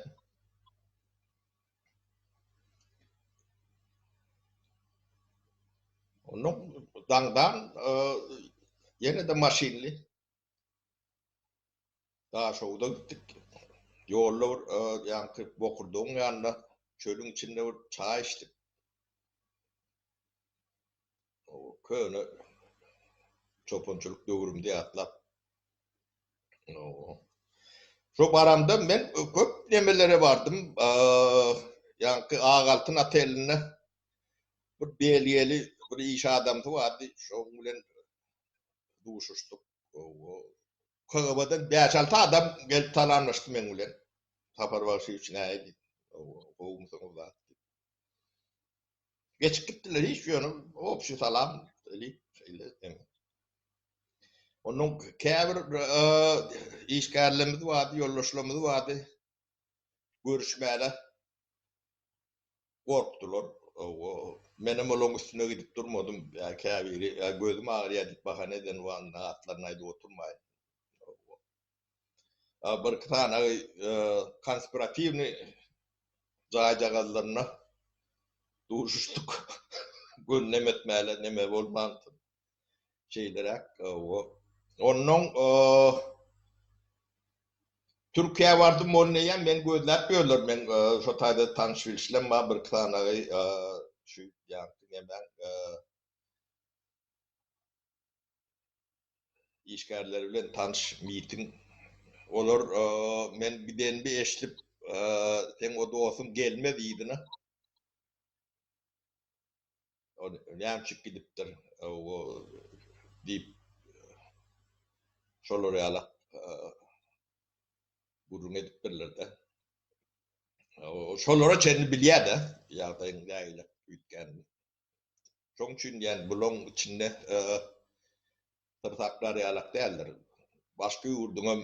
Ondan daňdan e, Ýene-de maşynly. Daşoguz'a gitdik. Ýolda bir ýaňky bokurdagyň ýanynda çölüň içinde bir çaý içdik. O köne çopançylyk döwrümde ýatlap. Şo baramda men köp nemelere bardym. Ýaňky Ak Altyn otelinde bir belgiýaly bir iş adamsy bardy. Şoň bilen duşuşdyk. KGB-den bäş-alty adam gelip salamlaşdy meň bilen. Sapar Bagşyýewiç nähili diýip. Gowumysyňyz zat diýip. Geçip gitdiler hiç ýöne obşi salam diýip şeýle eme. Ondan käbir işgärlerimiz bardy, ýoldaşlarymyz bardy. Görüşmäne gorkdular. Menem olaryň üstüne gidip durmadym. Käbiri gözüm agyrýar diýip bahana eden wagtynda atlaryny aýdyp oturmaýyn. Bir-iki sany konspiratiwnyý jaýjagazlarynda duşuşdyk. Göni etmäle neme bolmandyr. Şeýleräk. Onnoň Türkiýä bardym, ol neýem meni gözläp ýörler. Men şo taýda tanyş-bilişlem bar, bir-iki sanagy şu ýaňky nemäň işgärleri bilen tanyş MİT-iň. Olar men gidenimi eşidip, seň o dostuň gelmez yzyna. Ol näme üçin gidipdir diýip şolar ýaly gürrüň edipdirler-de. Şolara çenli bilýär-de ýagdaýyň nähili üýtgänini. Şoň üçin diýýän bulaň içinde syr saklar ýalak däldir. Başga ýurduňam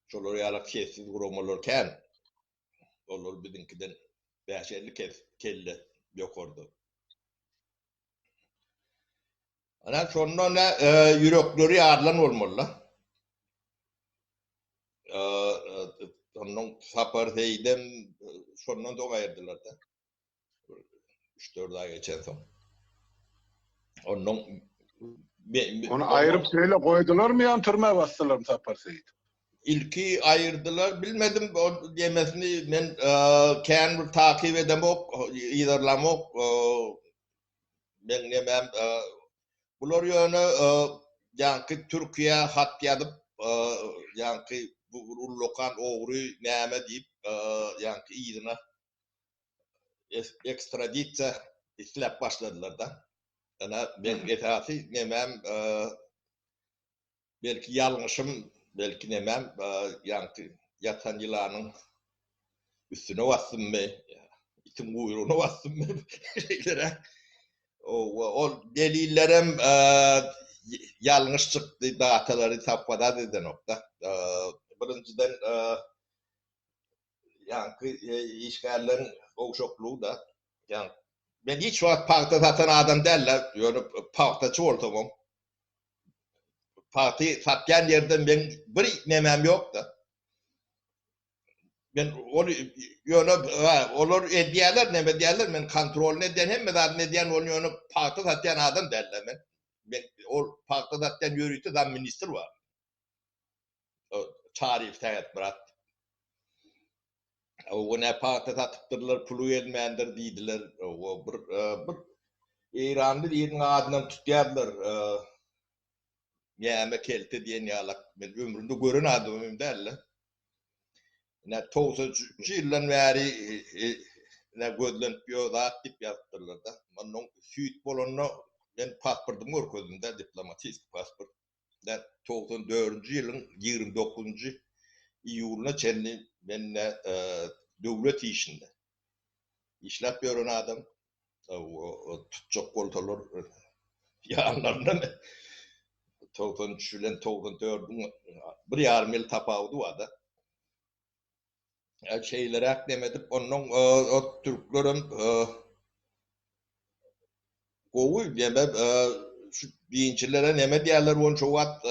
şolar ýalak sessiz guramalar kän. Olar biziňkiden bäş-elli kes kelle ýokarda. Ana şonda ne ýürekleri ýarylan bolmaly-da. Ondan Sapar Seýidem şondan soň aýyrdylar-da. 3-4 aý geçensoň. Ondan Ony aýryp şeýle goýdularmy ýa türmä basdylarmy Sapar Seýidi? Ilki aýyrdylar, bilmedim o diýmesini men kän bir takyp edemok, yzarlamok. Meň nemäm bular ýöne ýaňky Türkiýä hat ýazyp, ýaňky bu ullakan ogry näme diýip, ýaňky yzyna ekstradisiýa isläp başladylar-da. Ýöne meň esasy nemäm belki ýalňyşym, belki nemäm ýaňky ýatan ýylanyň üstüne basdymmy, itiň guýrugyna basdymmy şeýleräk. Ol delillerem ýalňyş çykdy, datalary sowpadat edenok-da. Birinjiden Ýaňky işgärleriň gowşaklygy-da. Ýaňky men hiç wagt pagta satan adam däl-de, ýöne pagtaçy bolsamam, pagty satýan ýerde meň bir nemäm ýok-da. Men ony ýöne olar edýärler, neme edýärler, men kontrolyny edýän, hemme zadyny edýän, ony ýöne pagta satýan adam däl-de men. Men ol pagta satýan ýörite zamministr bar. Çaryýew Sähetmyrat. O ne pagta satypdyrlar, puly gelmändir diýdiler. O bir bir Eýranly biriniň adyndan tutýardylar. Näme kelte diýen ýalak. Men ömrümde gören adamym hem däl-de. Ine 93-nji ýyldan bäri ine gözlenip ýör zat diýip ýazypdyrlar-da. Ondan süýt bolanda men pasportymy görkezdim-de, diplomatik pasport. 94-nji ýylyň 29-njy iýulyna çenli men döwlet işinde işläp ýören adam. Tutjak bolsalar ýanlarynda men 93 bilen 94-iň bir ýarym ýyl tapawudy bar-da. Şeýleräk neme edip, onnoň o türklerem gowy neme şu dinçilere neme diýerler ony şo wagt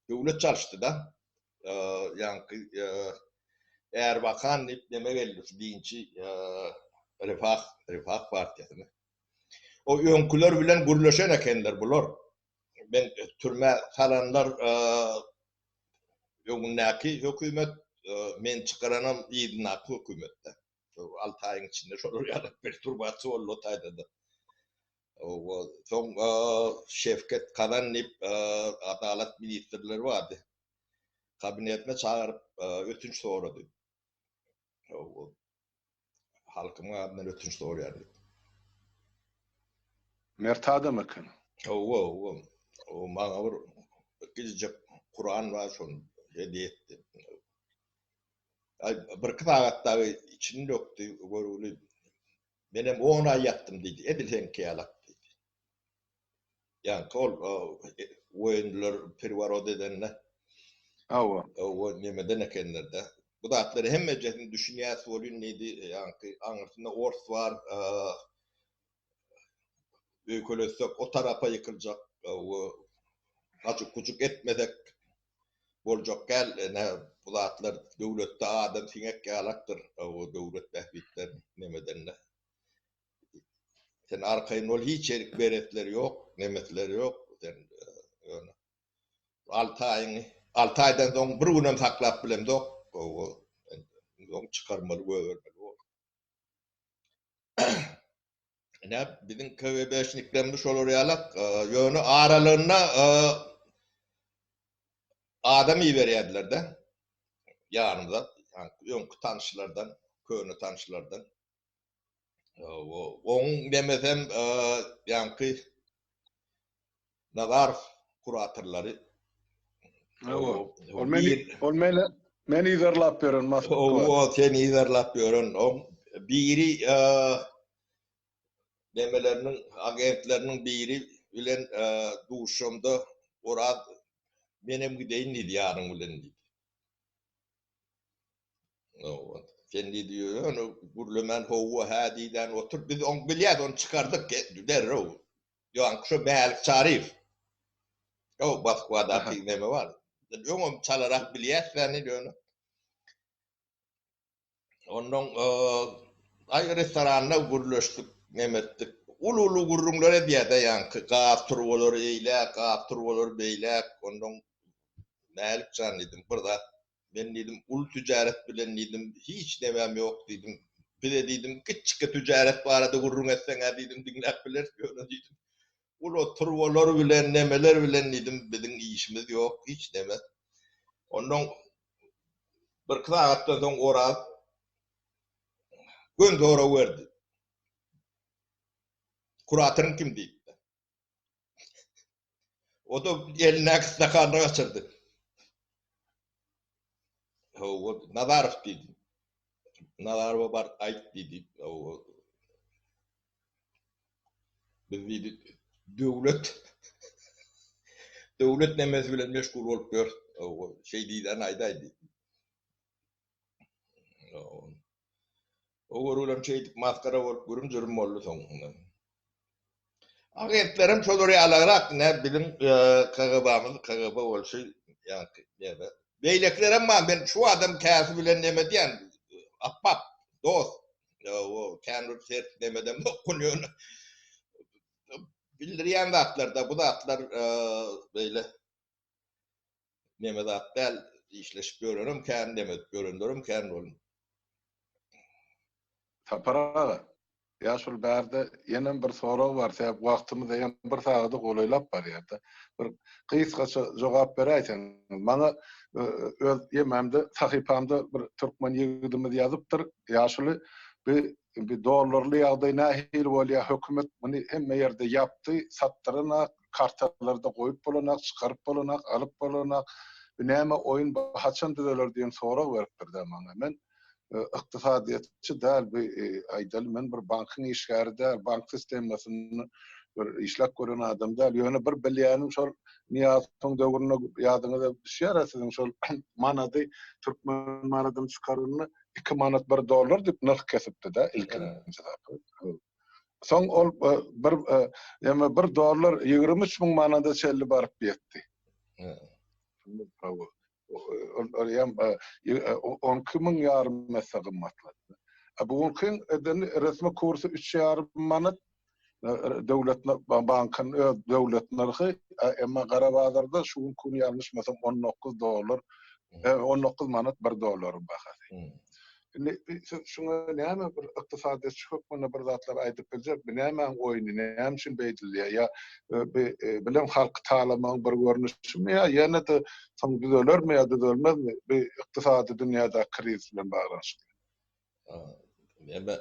döwlet çalyşdy-da. Ýaňky Erbakan diýip neme geldi şu dinçi Refah, Refah partiýasyny. O öňküler bilen gürleşen ekenler bular. Men türmä salanlar öňündäki hökümet, men çykaranam yzyndaky hökümetde. 6 aýyň içinde şolar ýaly perturbasiýa boldy o taýda-da. Soň Şewket Kazan diýip adalat ministrleri bardy. Kabinetine çagyryp ötünç sorady. Halkymyň adyndan ötünç soraýan diýip. Mert adam eken. Hawa, hawa. O maňa bir gijijek Kuran bar, şony hediýe etdi. Aý, birki sagat dagy içini dökdi, görgüli. Menem on aý ýatdym diýdi, edil seňki ýalak diýdi. Ýaňky ol woýunlar perwarot edende. Hawa. Hawa, nemeden ekenler-de. Bu zatlary hemmejesini düşünýäs welin diýdi, ýaňky aňyrsynda ors bar, öýkeletsek o tarapa ýykyljak, gajyk-gujuk etmesek boljak däl, ine bu zatlar döwletde adam siňek ýalakdyr, döwlet bähbitlerini nemedende. Sen arkaýyn bol, hiç ýerik beresleri ýok, nemesleri ýok, sen ýöne alty aýyňy, alty aýdan soň bir günem saklap bilemzok, soň çykarmaly, goýbermeli bor. Ine, biziň KGB-şniklerimiz şolar ýalak, ýöne aralygynda adam iberýärdiler-de, ýanymyza, öňki tanyşlardan, köne tanyşlardan. Oň nemesem ýaňky Nazarow kuratorlary. Ol meni ol meni meni yzarlap ýören Moskwa. Hawa, seni yzarlap ýören. Oň biri nemeleriniň agentleriniň biri bilen duşamda Oraz menem gideýin diýdi ýanyň bilen diýdi. Sen diýdi, ýöne gürlemän howwa hä diýdän otur. Biz oň bilýäs, ony çykardyk derrew. Ýaňky şo Mälik Çaryýew. O Moskwadaky neme bar. Öňem çalarak bilýäs seni ýöne. Ondan aý restoranda gürleşdik, neme etdik. Uly-uly gürrüňler edýär-de ýaňky gaz turbalary eýläk, gaz turbalary beýläk. Ondan Mälik jan diýdim, bir zat Men diýdim, uly tüjaret bilen diýdim, hiç nemem ýok diýdim. Bize diýdim, kiçjike tüjaret barada gürrüň etseň-ä diýdim, diňläp bileris, ýöne diýdim, uly turbalar bilen, nemeler bilen diýdim, biziň işimiz ýok, hiç neme. Onnoň birki sagatdan soň Oraz göni sorag berdi. Kuratoryň kim diýip. O da elindäki stakanyny gaçyrdy. Hawa, Nazarow diýdi. Nazarowa bar aýt diýdi. Hawa. Biz diýdi, döwlet döwlet nemesi bilen meşgul bolup ýörüs. Hawa, şeý diýdän aýdaý diýdi. O görgüler şeýdip masgara bolup gürüm-jürüm boldy soň. Agentlerem şolar ýalagrak ne biziň KGB-miz KGB bolşy ýaňky neme. Beýlekilerem bar men şu adam käsi bilen neme diýen apbap dost. O kän bir sert nemedem ýok ýöne. Bildirýän zatlarda bu zatlar beýle Neme zat däl, işleşip ýörenem kän, neme edip ýörenlerem kän boldy. Sapar aga, ýa şul bärde ýenem bir sorag bar, sebäp wagtymyz eýýäm bir sagada golaýlap barýar-da. Bir gysgaça jogap beräýseňiz. Maňa öz ýemämde, sahypamda bir türkmen ýigidimiz ýazypdyr, ýaşuly, bi bi dollarly ýagdaý nähili bolýar, hökümet muny hemme ýerde ýapdy, satdyranak, Kartalarda goýup bolanak, çykaryp bolanak, alyp bolanak. Bu näme oýun, bu haçan düzeler diýen sorag beripdir-dä maňa. Men ykdysadyýetçi däl, bu aýdaly men bir bankyň işgäri däl, bank sistemasynda bir işläp gören adam däl. Ýöne bir bilýänim şol Nyýazowyň döwründe ýadyňyza düşýär-ä siziň şol manady, türkmen manadyny çykaranda 2 manat 1 dollar diýip nyrh kesipdi-dä ilkinji sapar. Soň ol bir ýa bir dollar 23 müň manada çenli baryp ýetdi. Ol ýa 12 müň ýarym esse gymmatlady. Bu günki eden resmi kursy 3 ýarym manat. Döwlet bankynyň öz döwlet nyrhy, emma gara bazarda şu günki gün ýalňyşmasam 19 dollar, 19 manat bir dollaryň bahasy. Indi siz şuňa näme bir ykdysadyýetçi hökmünde bir zatlar aýdyp biljek, bu nämäň oýny, näme üçin beýdilýär? Ýa bilen halky talamagyň bir görnüşimi ýa ýene-de soň düzelermi ýa düzelmezmi bu ykdysady dünýädäki krizis bilen baglanyşykly? Näme,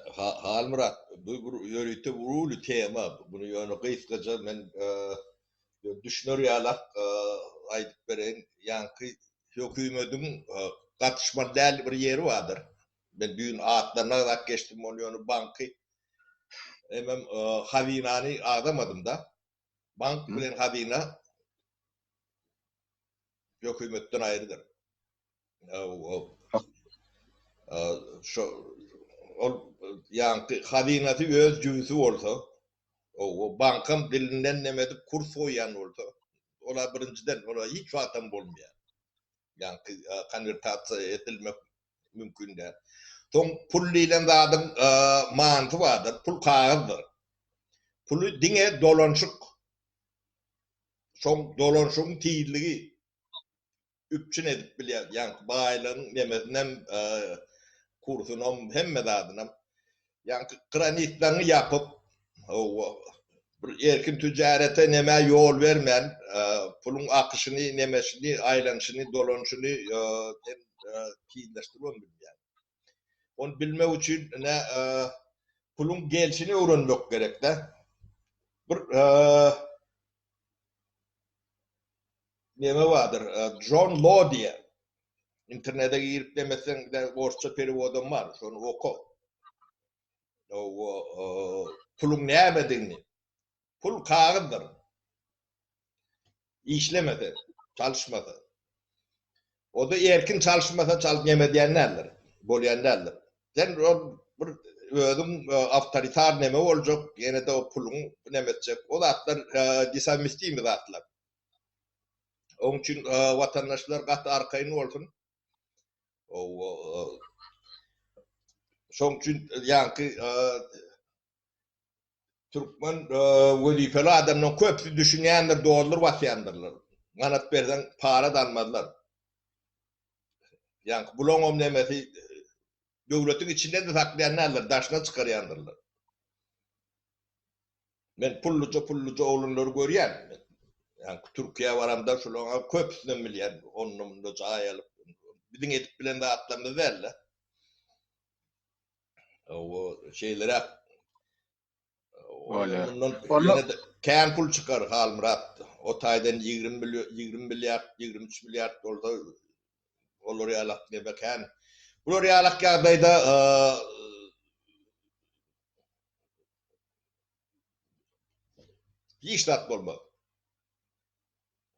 Halmyrat, bu bir ýörite uly tema. Muny ýöne gysgaça men düşüner ýalak aýdyp bereýin. Ýaňky hökümediň gatyşmaly däl bir ýeri bardyr. Men düýn atlaryny agzap geçdim, ony ýöne banky hemem hazynany agzamadym-da. Bank bilen hazyna hökümetden aýrydyr. Şo ol ýaňky hazynasy öz jübüsi bolsa, o bankam dilinden neme edip kurs goýýan bolsa, ola birinjiden ola hiç wagtam bolmaýar. Ýaňky konwertasiýa edilmek mümkin däl. Soň pul diýlen zadyň manysy bardyr, pul kagyzdyr. Puly diňe dolanyşyk, şoň dolanyşygyň tizligi üpjün edip bilýär. Ýaňky baýlygyň nemesinem, kursunam, hemme zadynam. Ýaňky granitlerini ýapyp, hawa, bir erkin tüjarete nemä ýol bermän, puluň akyşyny, nemesini, aýlanyşyny, dolanyşyny sen tizleşdiribem bilýäň. Ony bilmek üçin ine puluň gelşini öwrenmek gerek-dä. Bir neme bardyr, Jon Lo diýen. Internete girip demeseň, orsça perewodam bar, şony oka. Puluň nämedigini. Pul kagyzdyr. Işlemese, çalyşmasa. O-da erkin çalyşmasa, çal neme diýen däldir, bolýan däldir. Sen ol bir özüň awtoritar neme boljak, ýene-de o puluň neme etjek. O zatlar disowmestimy zatlar. Oň üçin watandaşlar gaty arkaýyn bolsun. Şoň üçin ýaňky türkmen wezipeli adamlaryň köpüsi düşünýändir, dollar basýandyrlar. Manat berseň para-da almazlar. Ýaňky bulaňam nemesi döwletiň içinde-de saklaýan däldir, daşyna çykarýandyrlar. Men pulluja pulluja oglanlary görýän. Ýaňky Türkiýä baramda şolaryň köpüsinem bilýän. Onda-munda jaý alyp, biziň edip bilen zatlarymyz däl-de. Hawa, şeýleräk. Bolýar. Mundan ýene-de kän pul çykar Halmyrat. O taýdan 20 million, 20 milliard, 23 milliard bolsa olar ýalak neme kän. Bular ýalak ýagdaýda Hiç zat bolmaz.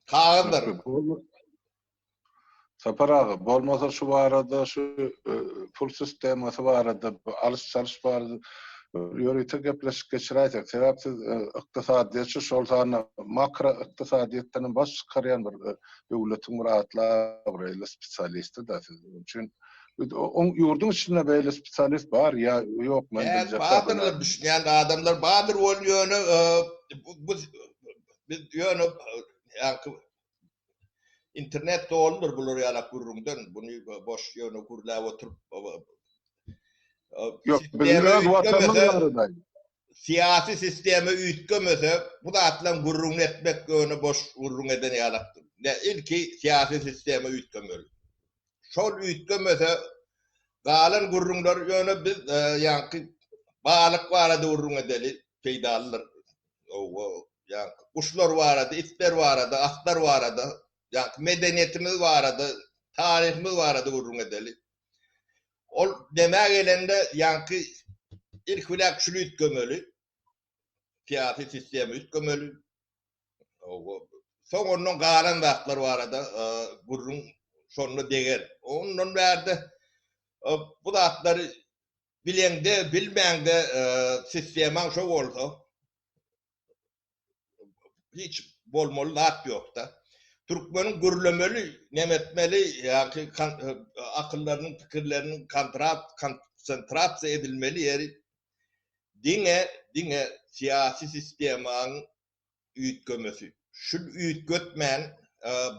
Kagyzdyr. Sapar aga, bolmasa şu barada şu e, pul sistemasy barada, alyş-çalyş barada ýörite gepleşik geçiräýsek. Sebäp siz e, ykdysadyýetçi, şol sanda makro ykdysadyýetden baş çykarýan bir e, döwletiň bir atly abraýly spesialisti-da siz. Üçin Oň ýurduň içinde beýle spesialist bar ýa ýok men biljek. Bardyrlar düşünýän adamlar bardyr ol ýöne bu biz ýöne ýaňky internet doludyr bular ýalak gürrüňden buny boş ýöne gürläp oturyp Ýok, biziň öz watanymyz barada. Syýasy sistema üýtgemese bu zatlaryň gürrüňini etmek ýöne boş gürrüň eden ýalakdyr. Ilki syýasy sistema üýtgemeli. Şol üýtgemese galan gürrüňler ýöne biz ýaňky balyk barada gürrüň edeli peýdalydyr. Owa, ýaňky guşlar barada, itler barada, atlar barada, ýaňky medeniýetimiz barada, taryhymyz barada gürrüň edeli. Ol demä gelende ýaňky ilki bilen şuny üýtgemeli. Syýasy sistema üýtgemeli. Soň ondan galan zatlar barada gürrüň şonda deger. Ondan bärde bu zatlary bileňde, bilmäňde sistemaň şo bolsa hiç bolmaly zat ýokda. Türkmeniň gürlemeli, neme etmeli, ýa-ki akyllarynyň, pikirleriniň konsentrasiýa edilmeli ýeri diňe, diňe Syýasy sistemaň üýtgemesi. Şul üýtgetmän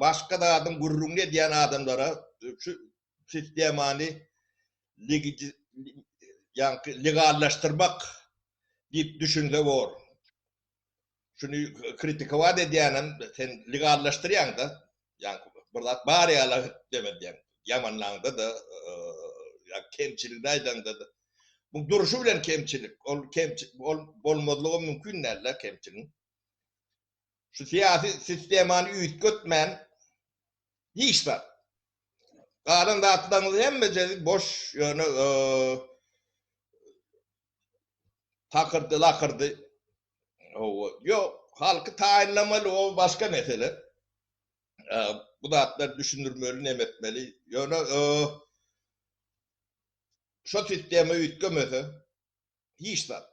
başga zadyň gürrüňini edýän adamlara şu sistemany ýaňky legallaşdyrmak diýip düşünse bor. Şuny kritikowat edýänem sen legallaşdyrýaň-da, ýaňky bir zat bar ýaly demedýäň. Ýamanlaňda-da, ýa kemçiligini aýdaňda-da. Bu durşy bilen kemçilik. Ol kemçilik ol bolmazlygy mümkin däl-de kemçiligiň. Şu syýasy sistemany üýtgetmän hiç zat. Galan zatlaryňyz hemmejesi boş, ýöne takyrdy, lakyrdy. Hawa, ýok, halky taýynlamaly o başga mesele. Bu zatlary düşündirmeli, neme etmeli. Ýöne şo sistema üýtgemese hiç zat,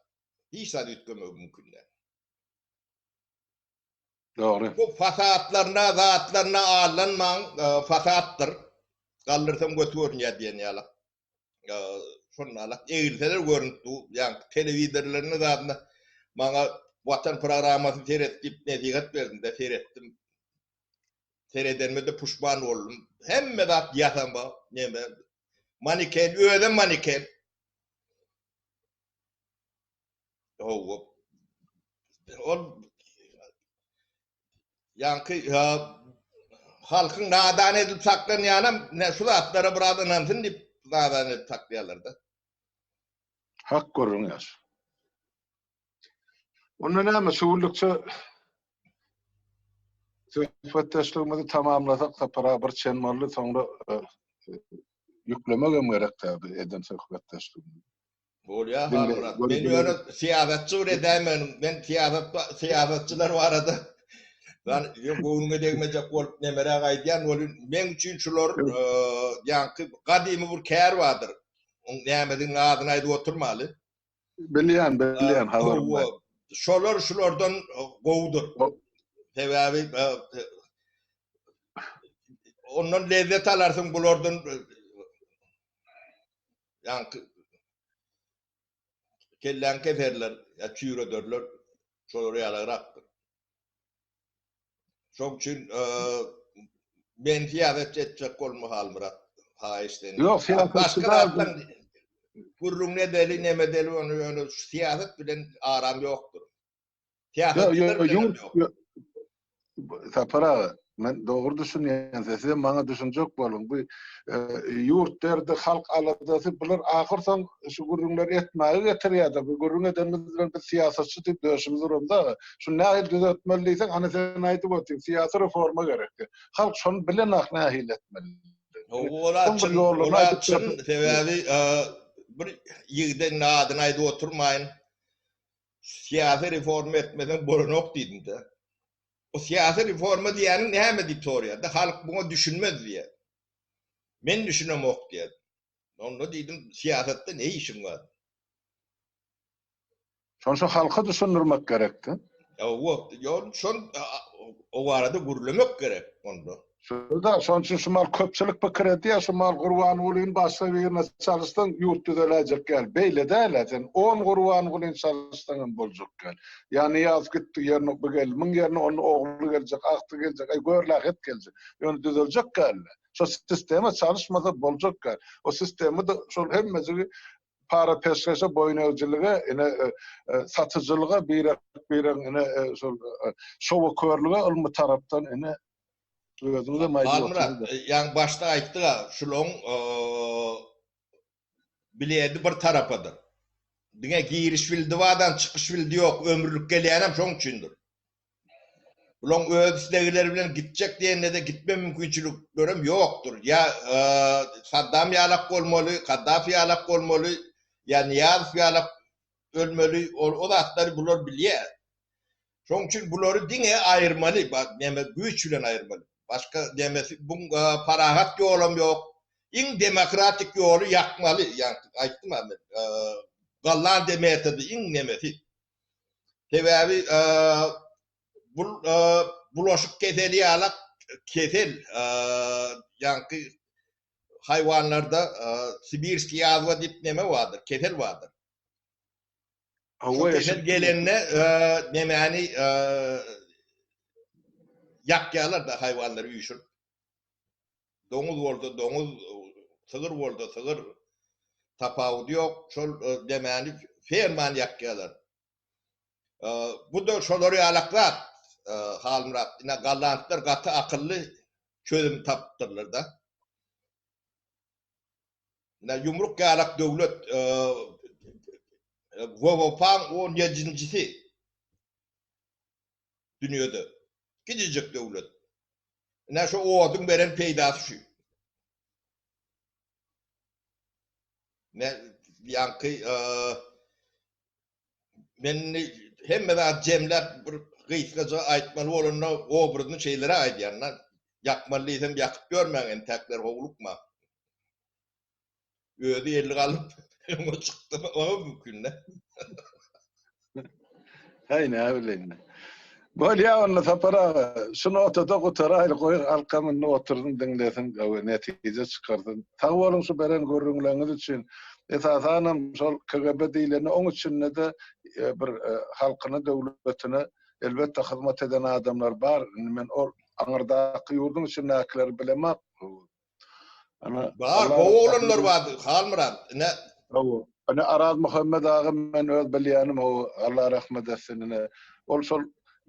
hiç zat üýtgemegi mümkin däl. Dogry. Bu fasatlaryna, zatlaryna aldanmaň, fasatdyr. Galdyrsaň göti görünýär diýen ýaly. Şonda egilseler görünip dur. Ýaňky telewizorlaryny zadyna maňa Watan programmasy seret diýip nesihat berdim-de seretdim. Seredenime-de puşman boldum. Hemme zat ýasama, neme. Maniken, özem maniken. Hawa. Ol ýaňky halkyň nadan edilip saklanýanam ne şu zatlara biraz ynansyn diýip nadan edip saklaýarlar-da. Hak gürrüň ýaş. Onda näme şu günlükçe söhbetdeşligimizi tamamlasak Sapar aga bir çen boldy soňra e, ýüklemek hem gerek täbi eden söhbetdeşligimizi. Bolýar Halmyrat. Men ýöne syýasatçy bir edäýmedim. Men syýasat syýasatçylar barada ben göwnüňe degmejek bolup nemeräk aýdýan welin, meň üçin şular ýaňky gadymy bir kär bardyr. Oň nämedigini adyny aýdyp oturmaly. Bilýän, bilýän habarym bar. Şolar şulardan gowudyr. Sebäbi ondan lezzet alarsyň bulardan Ýaňky kelläňi keserler, ýa çüýrederler, şolar ýalagrakdyr. Şoň üçin men syýasatçy etjek bolma Halmyrat, haýyş senden. Ýok, syýasatçy Başga zatdan gürrüňini edeli, neme edeli, ony ýöne şu syýasat bilen aram ýokdur. Ýok, ýok. Sapar aga, men dogry düşünýän, siz hem maňa düşünjek boluň. Bu e, ýurt derdi, halk aladasy bular ahyr soň şu gürrüňleri etmäge getirýär-de. Bu gürrüň edenimiz bilen biz syýasatçy diýip döşümizi uramda, şuny nähili düzetmeli diýseň, ana sen aýdyp otyň, syýasy reforma gerek. Halk şony bilenok nähili etmeli. Ola çyn, ola çyn, sebäbi e, bir ýigide adyny aýdyp oturmaýyn. Syýasy reforma etmeseň bolanok diýdim-de. O syýasy reforma diýýäniň näme diýip soraýar-da, halk muňa düşünmez diýýär. Men düşünemok diýýär. Onda diýdim, syýasatda ne işiň bar? Şony şo halka düşündirmek gerekdi. Ýok, ýok, şon o barada gürlemek gerek onda. Şurada şonuň üçin şu mal köpçülik pikir edýär, şu mal Gurbangulyny başga birine çalyşsaň ýurt düzeläýjek ýaly. Beýle däl-ä, sen on Gurbangulyny çalyşsaň hem boljak ýaly. Ýa Nyýazow gitdi, ýerine bu geldi, muň ýerine onuň ogly geljek, agtygy geljek, aý görlähet geljek. Ýöne düzeljek ýaly-dä. Şo sistema çalyşmasa boljak ýaly. O sistema-da şol hemmejigi para-peşgeşe, boýun egijilige, ine satyjylyga, birek-biregiň ine şol şowakörlüge ylmy tarapdan ine özüňizem aýdyp Halmyrat, ýaňy başda aýtdyk-a, şulaň biledi bir tarapadyr. Diňe giriş bildi bar-da, çykyş bildi ýok, ömürlik gelýänem şoň üçindir. Bulaň öz islegleri bilen gitjek diýende-de gitme mümkinçiliklerem ýokdur. Ýa Saddam ýalak bolmaly, Kaddafi ýalak bolmaly, ýa Nyýazow ýalak ölmeli, ol o zatlary bular bilýär. Şoň üçin bulary diňe aýyrmaly, neme güýç bilen aýyrmaly. Başga nemesi buň parahat ýolam ýok. Iň demokratik ýoly ýakmaly, ýaňky aýtdym-a men. Gollandiýa metody iň nemesi. Sebäbi bu bulaşyk keseli ýalak kesel ýaňky haýwanlarda sibirskiý ýazwa diýip neme bardyr, kesel bardyr. Şo kesel gelende nemäni ýakýarlar-da haýwanlary üýşürip. Doňuz bolsa doňuz, sygyr bolsa sygyr, tapawudy ýok. Şol nemäni fermany ýakýarlar. Bu-da şolar ýalak zat, Halmyrat. Ine, gollandlar gaty akylly çözüm tapypdyrlar-da. Ine, ýumruk ýalak döwlet WWP-nyň on ýedinjisi dünýede. Kiçijik döwlet. Ine, şu oduň beren peýdasy şu. Ne ýaňky men indi hemme zat jemläp bir gysgaça aýtmaly bolanda obrazyny şeýlere aýdýan-da. Ýakmaly diýsem ýakyp ýörmäň entäkler howlukma. Özi elli galyp öňe çykdy oňa mümkin-de. Häý näbileýin. Bolýa onda Sapar aga, şu notada gutaraýly, goý halkam indi otursyn diňlesin we netije çykarsyn. Sag boluň şu beren gürrüňleriňiz üçin. Esasanam şol KGB diýleni oň içinde-de bir halkyna döwletine elbetde hyzmat eden adamlar bar. Indi men ol aňyrdaky ýurduň içindäkileri bilemok. Ana, Bar, gowy oglanlar bardy, Halmyrat. Ine. Hawa. Ine Araz Muhammet aga men öz bilýänim o Allah rahmet etsin ine. Ol şol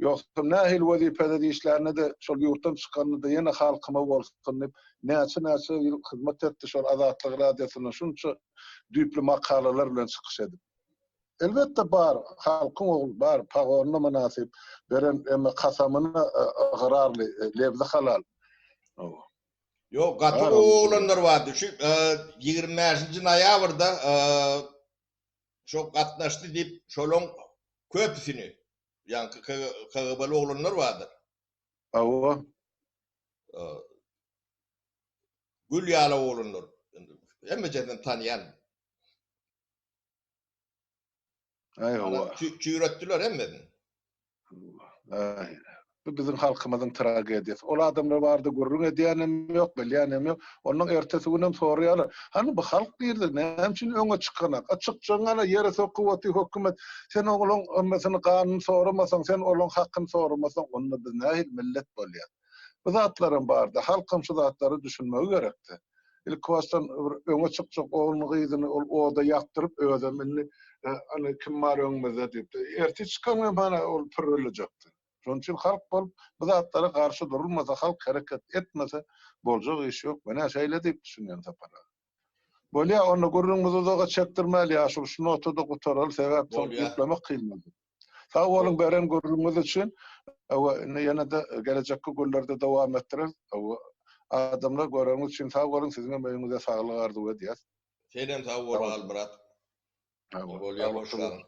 ýogsam nähili wezipede işlände-de şol ýurtdan çykanda-da ýene halkyma bolsun diýip näçe-näçe ýyl hyzmat etdi şol Azatlyk radiosynda şunça düýpli makalalar bilen çykyş edip. Elbetde bar, halkyň ogly bar, pagonyna mynasyp, beren emme kasamyna ygrarly, lebzi halal. Hawa. Ýok, gaty gowy oglanlar bardy. Şu 25-nji noýabrda şo gatnaşdy diýip, şolaň köpüsini, ýaňky KGB-li oglanlar bardyr. Hawa. Gül ýaly oglanlar. Hemmejesinden tanýan. Aý hawa. Çüýretdiler hemmesini. Aý. Bu biziň halkymyzyň tragediýasy. Ol adamlar barada gürrüň edýänem ýok, bilýänem ýok. Ondan ertesi günem soraýarlar. Hany bu halk nirde? Näme üçin öňe çykanak? A çykjagyň ana ýere sokup otyr hökümet. Sen olaň hemmesini ganyny soramasaň, sen olaň hakyny soramasaň, onda biz nähili millet bolýas? Bu zatlaram bardy. Halkam şu zatlara düşünmegi gerekdi. Ilkibaşdan bir öňe çykjak ogluny gyzyny ol oda ýakdyryp özem indi hany kim bar öňümizde diýipdi. Ertir çykan hem hany ol pürrelejekdi. Şonuň üçin halk bolup bu zatlara garşy durulmasa, halk hereket etmese boljak iş ýok. Men-ä şeýle diýip düşünýän Sapar aga. Bolýa onda gürrüňimizi uzaga çekdirmäli ýaşuly şu notada gutaraly sebäp soň geplemek kyn boldy. Sag boluň beren gürrüňiňiz üçin. Hawa indi ýene-de gelejekki günlerde dowam etdireris. Hawa adamlar göreniňiz üçin sag boluň siziňem öýüňize saglyk arzuw edýäs. Senem sag bol Halmyrat. Bolýa hoş galyň.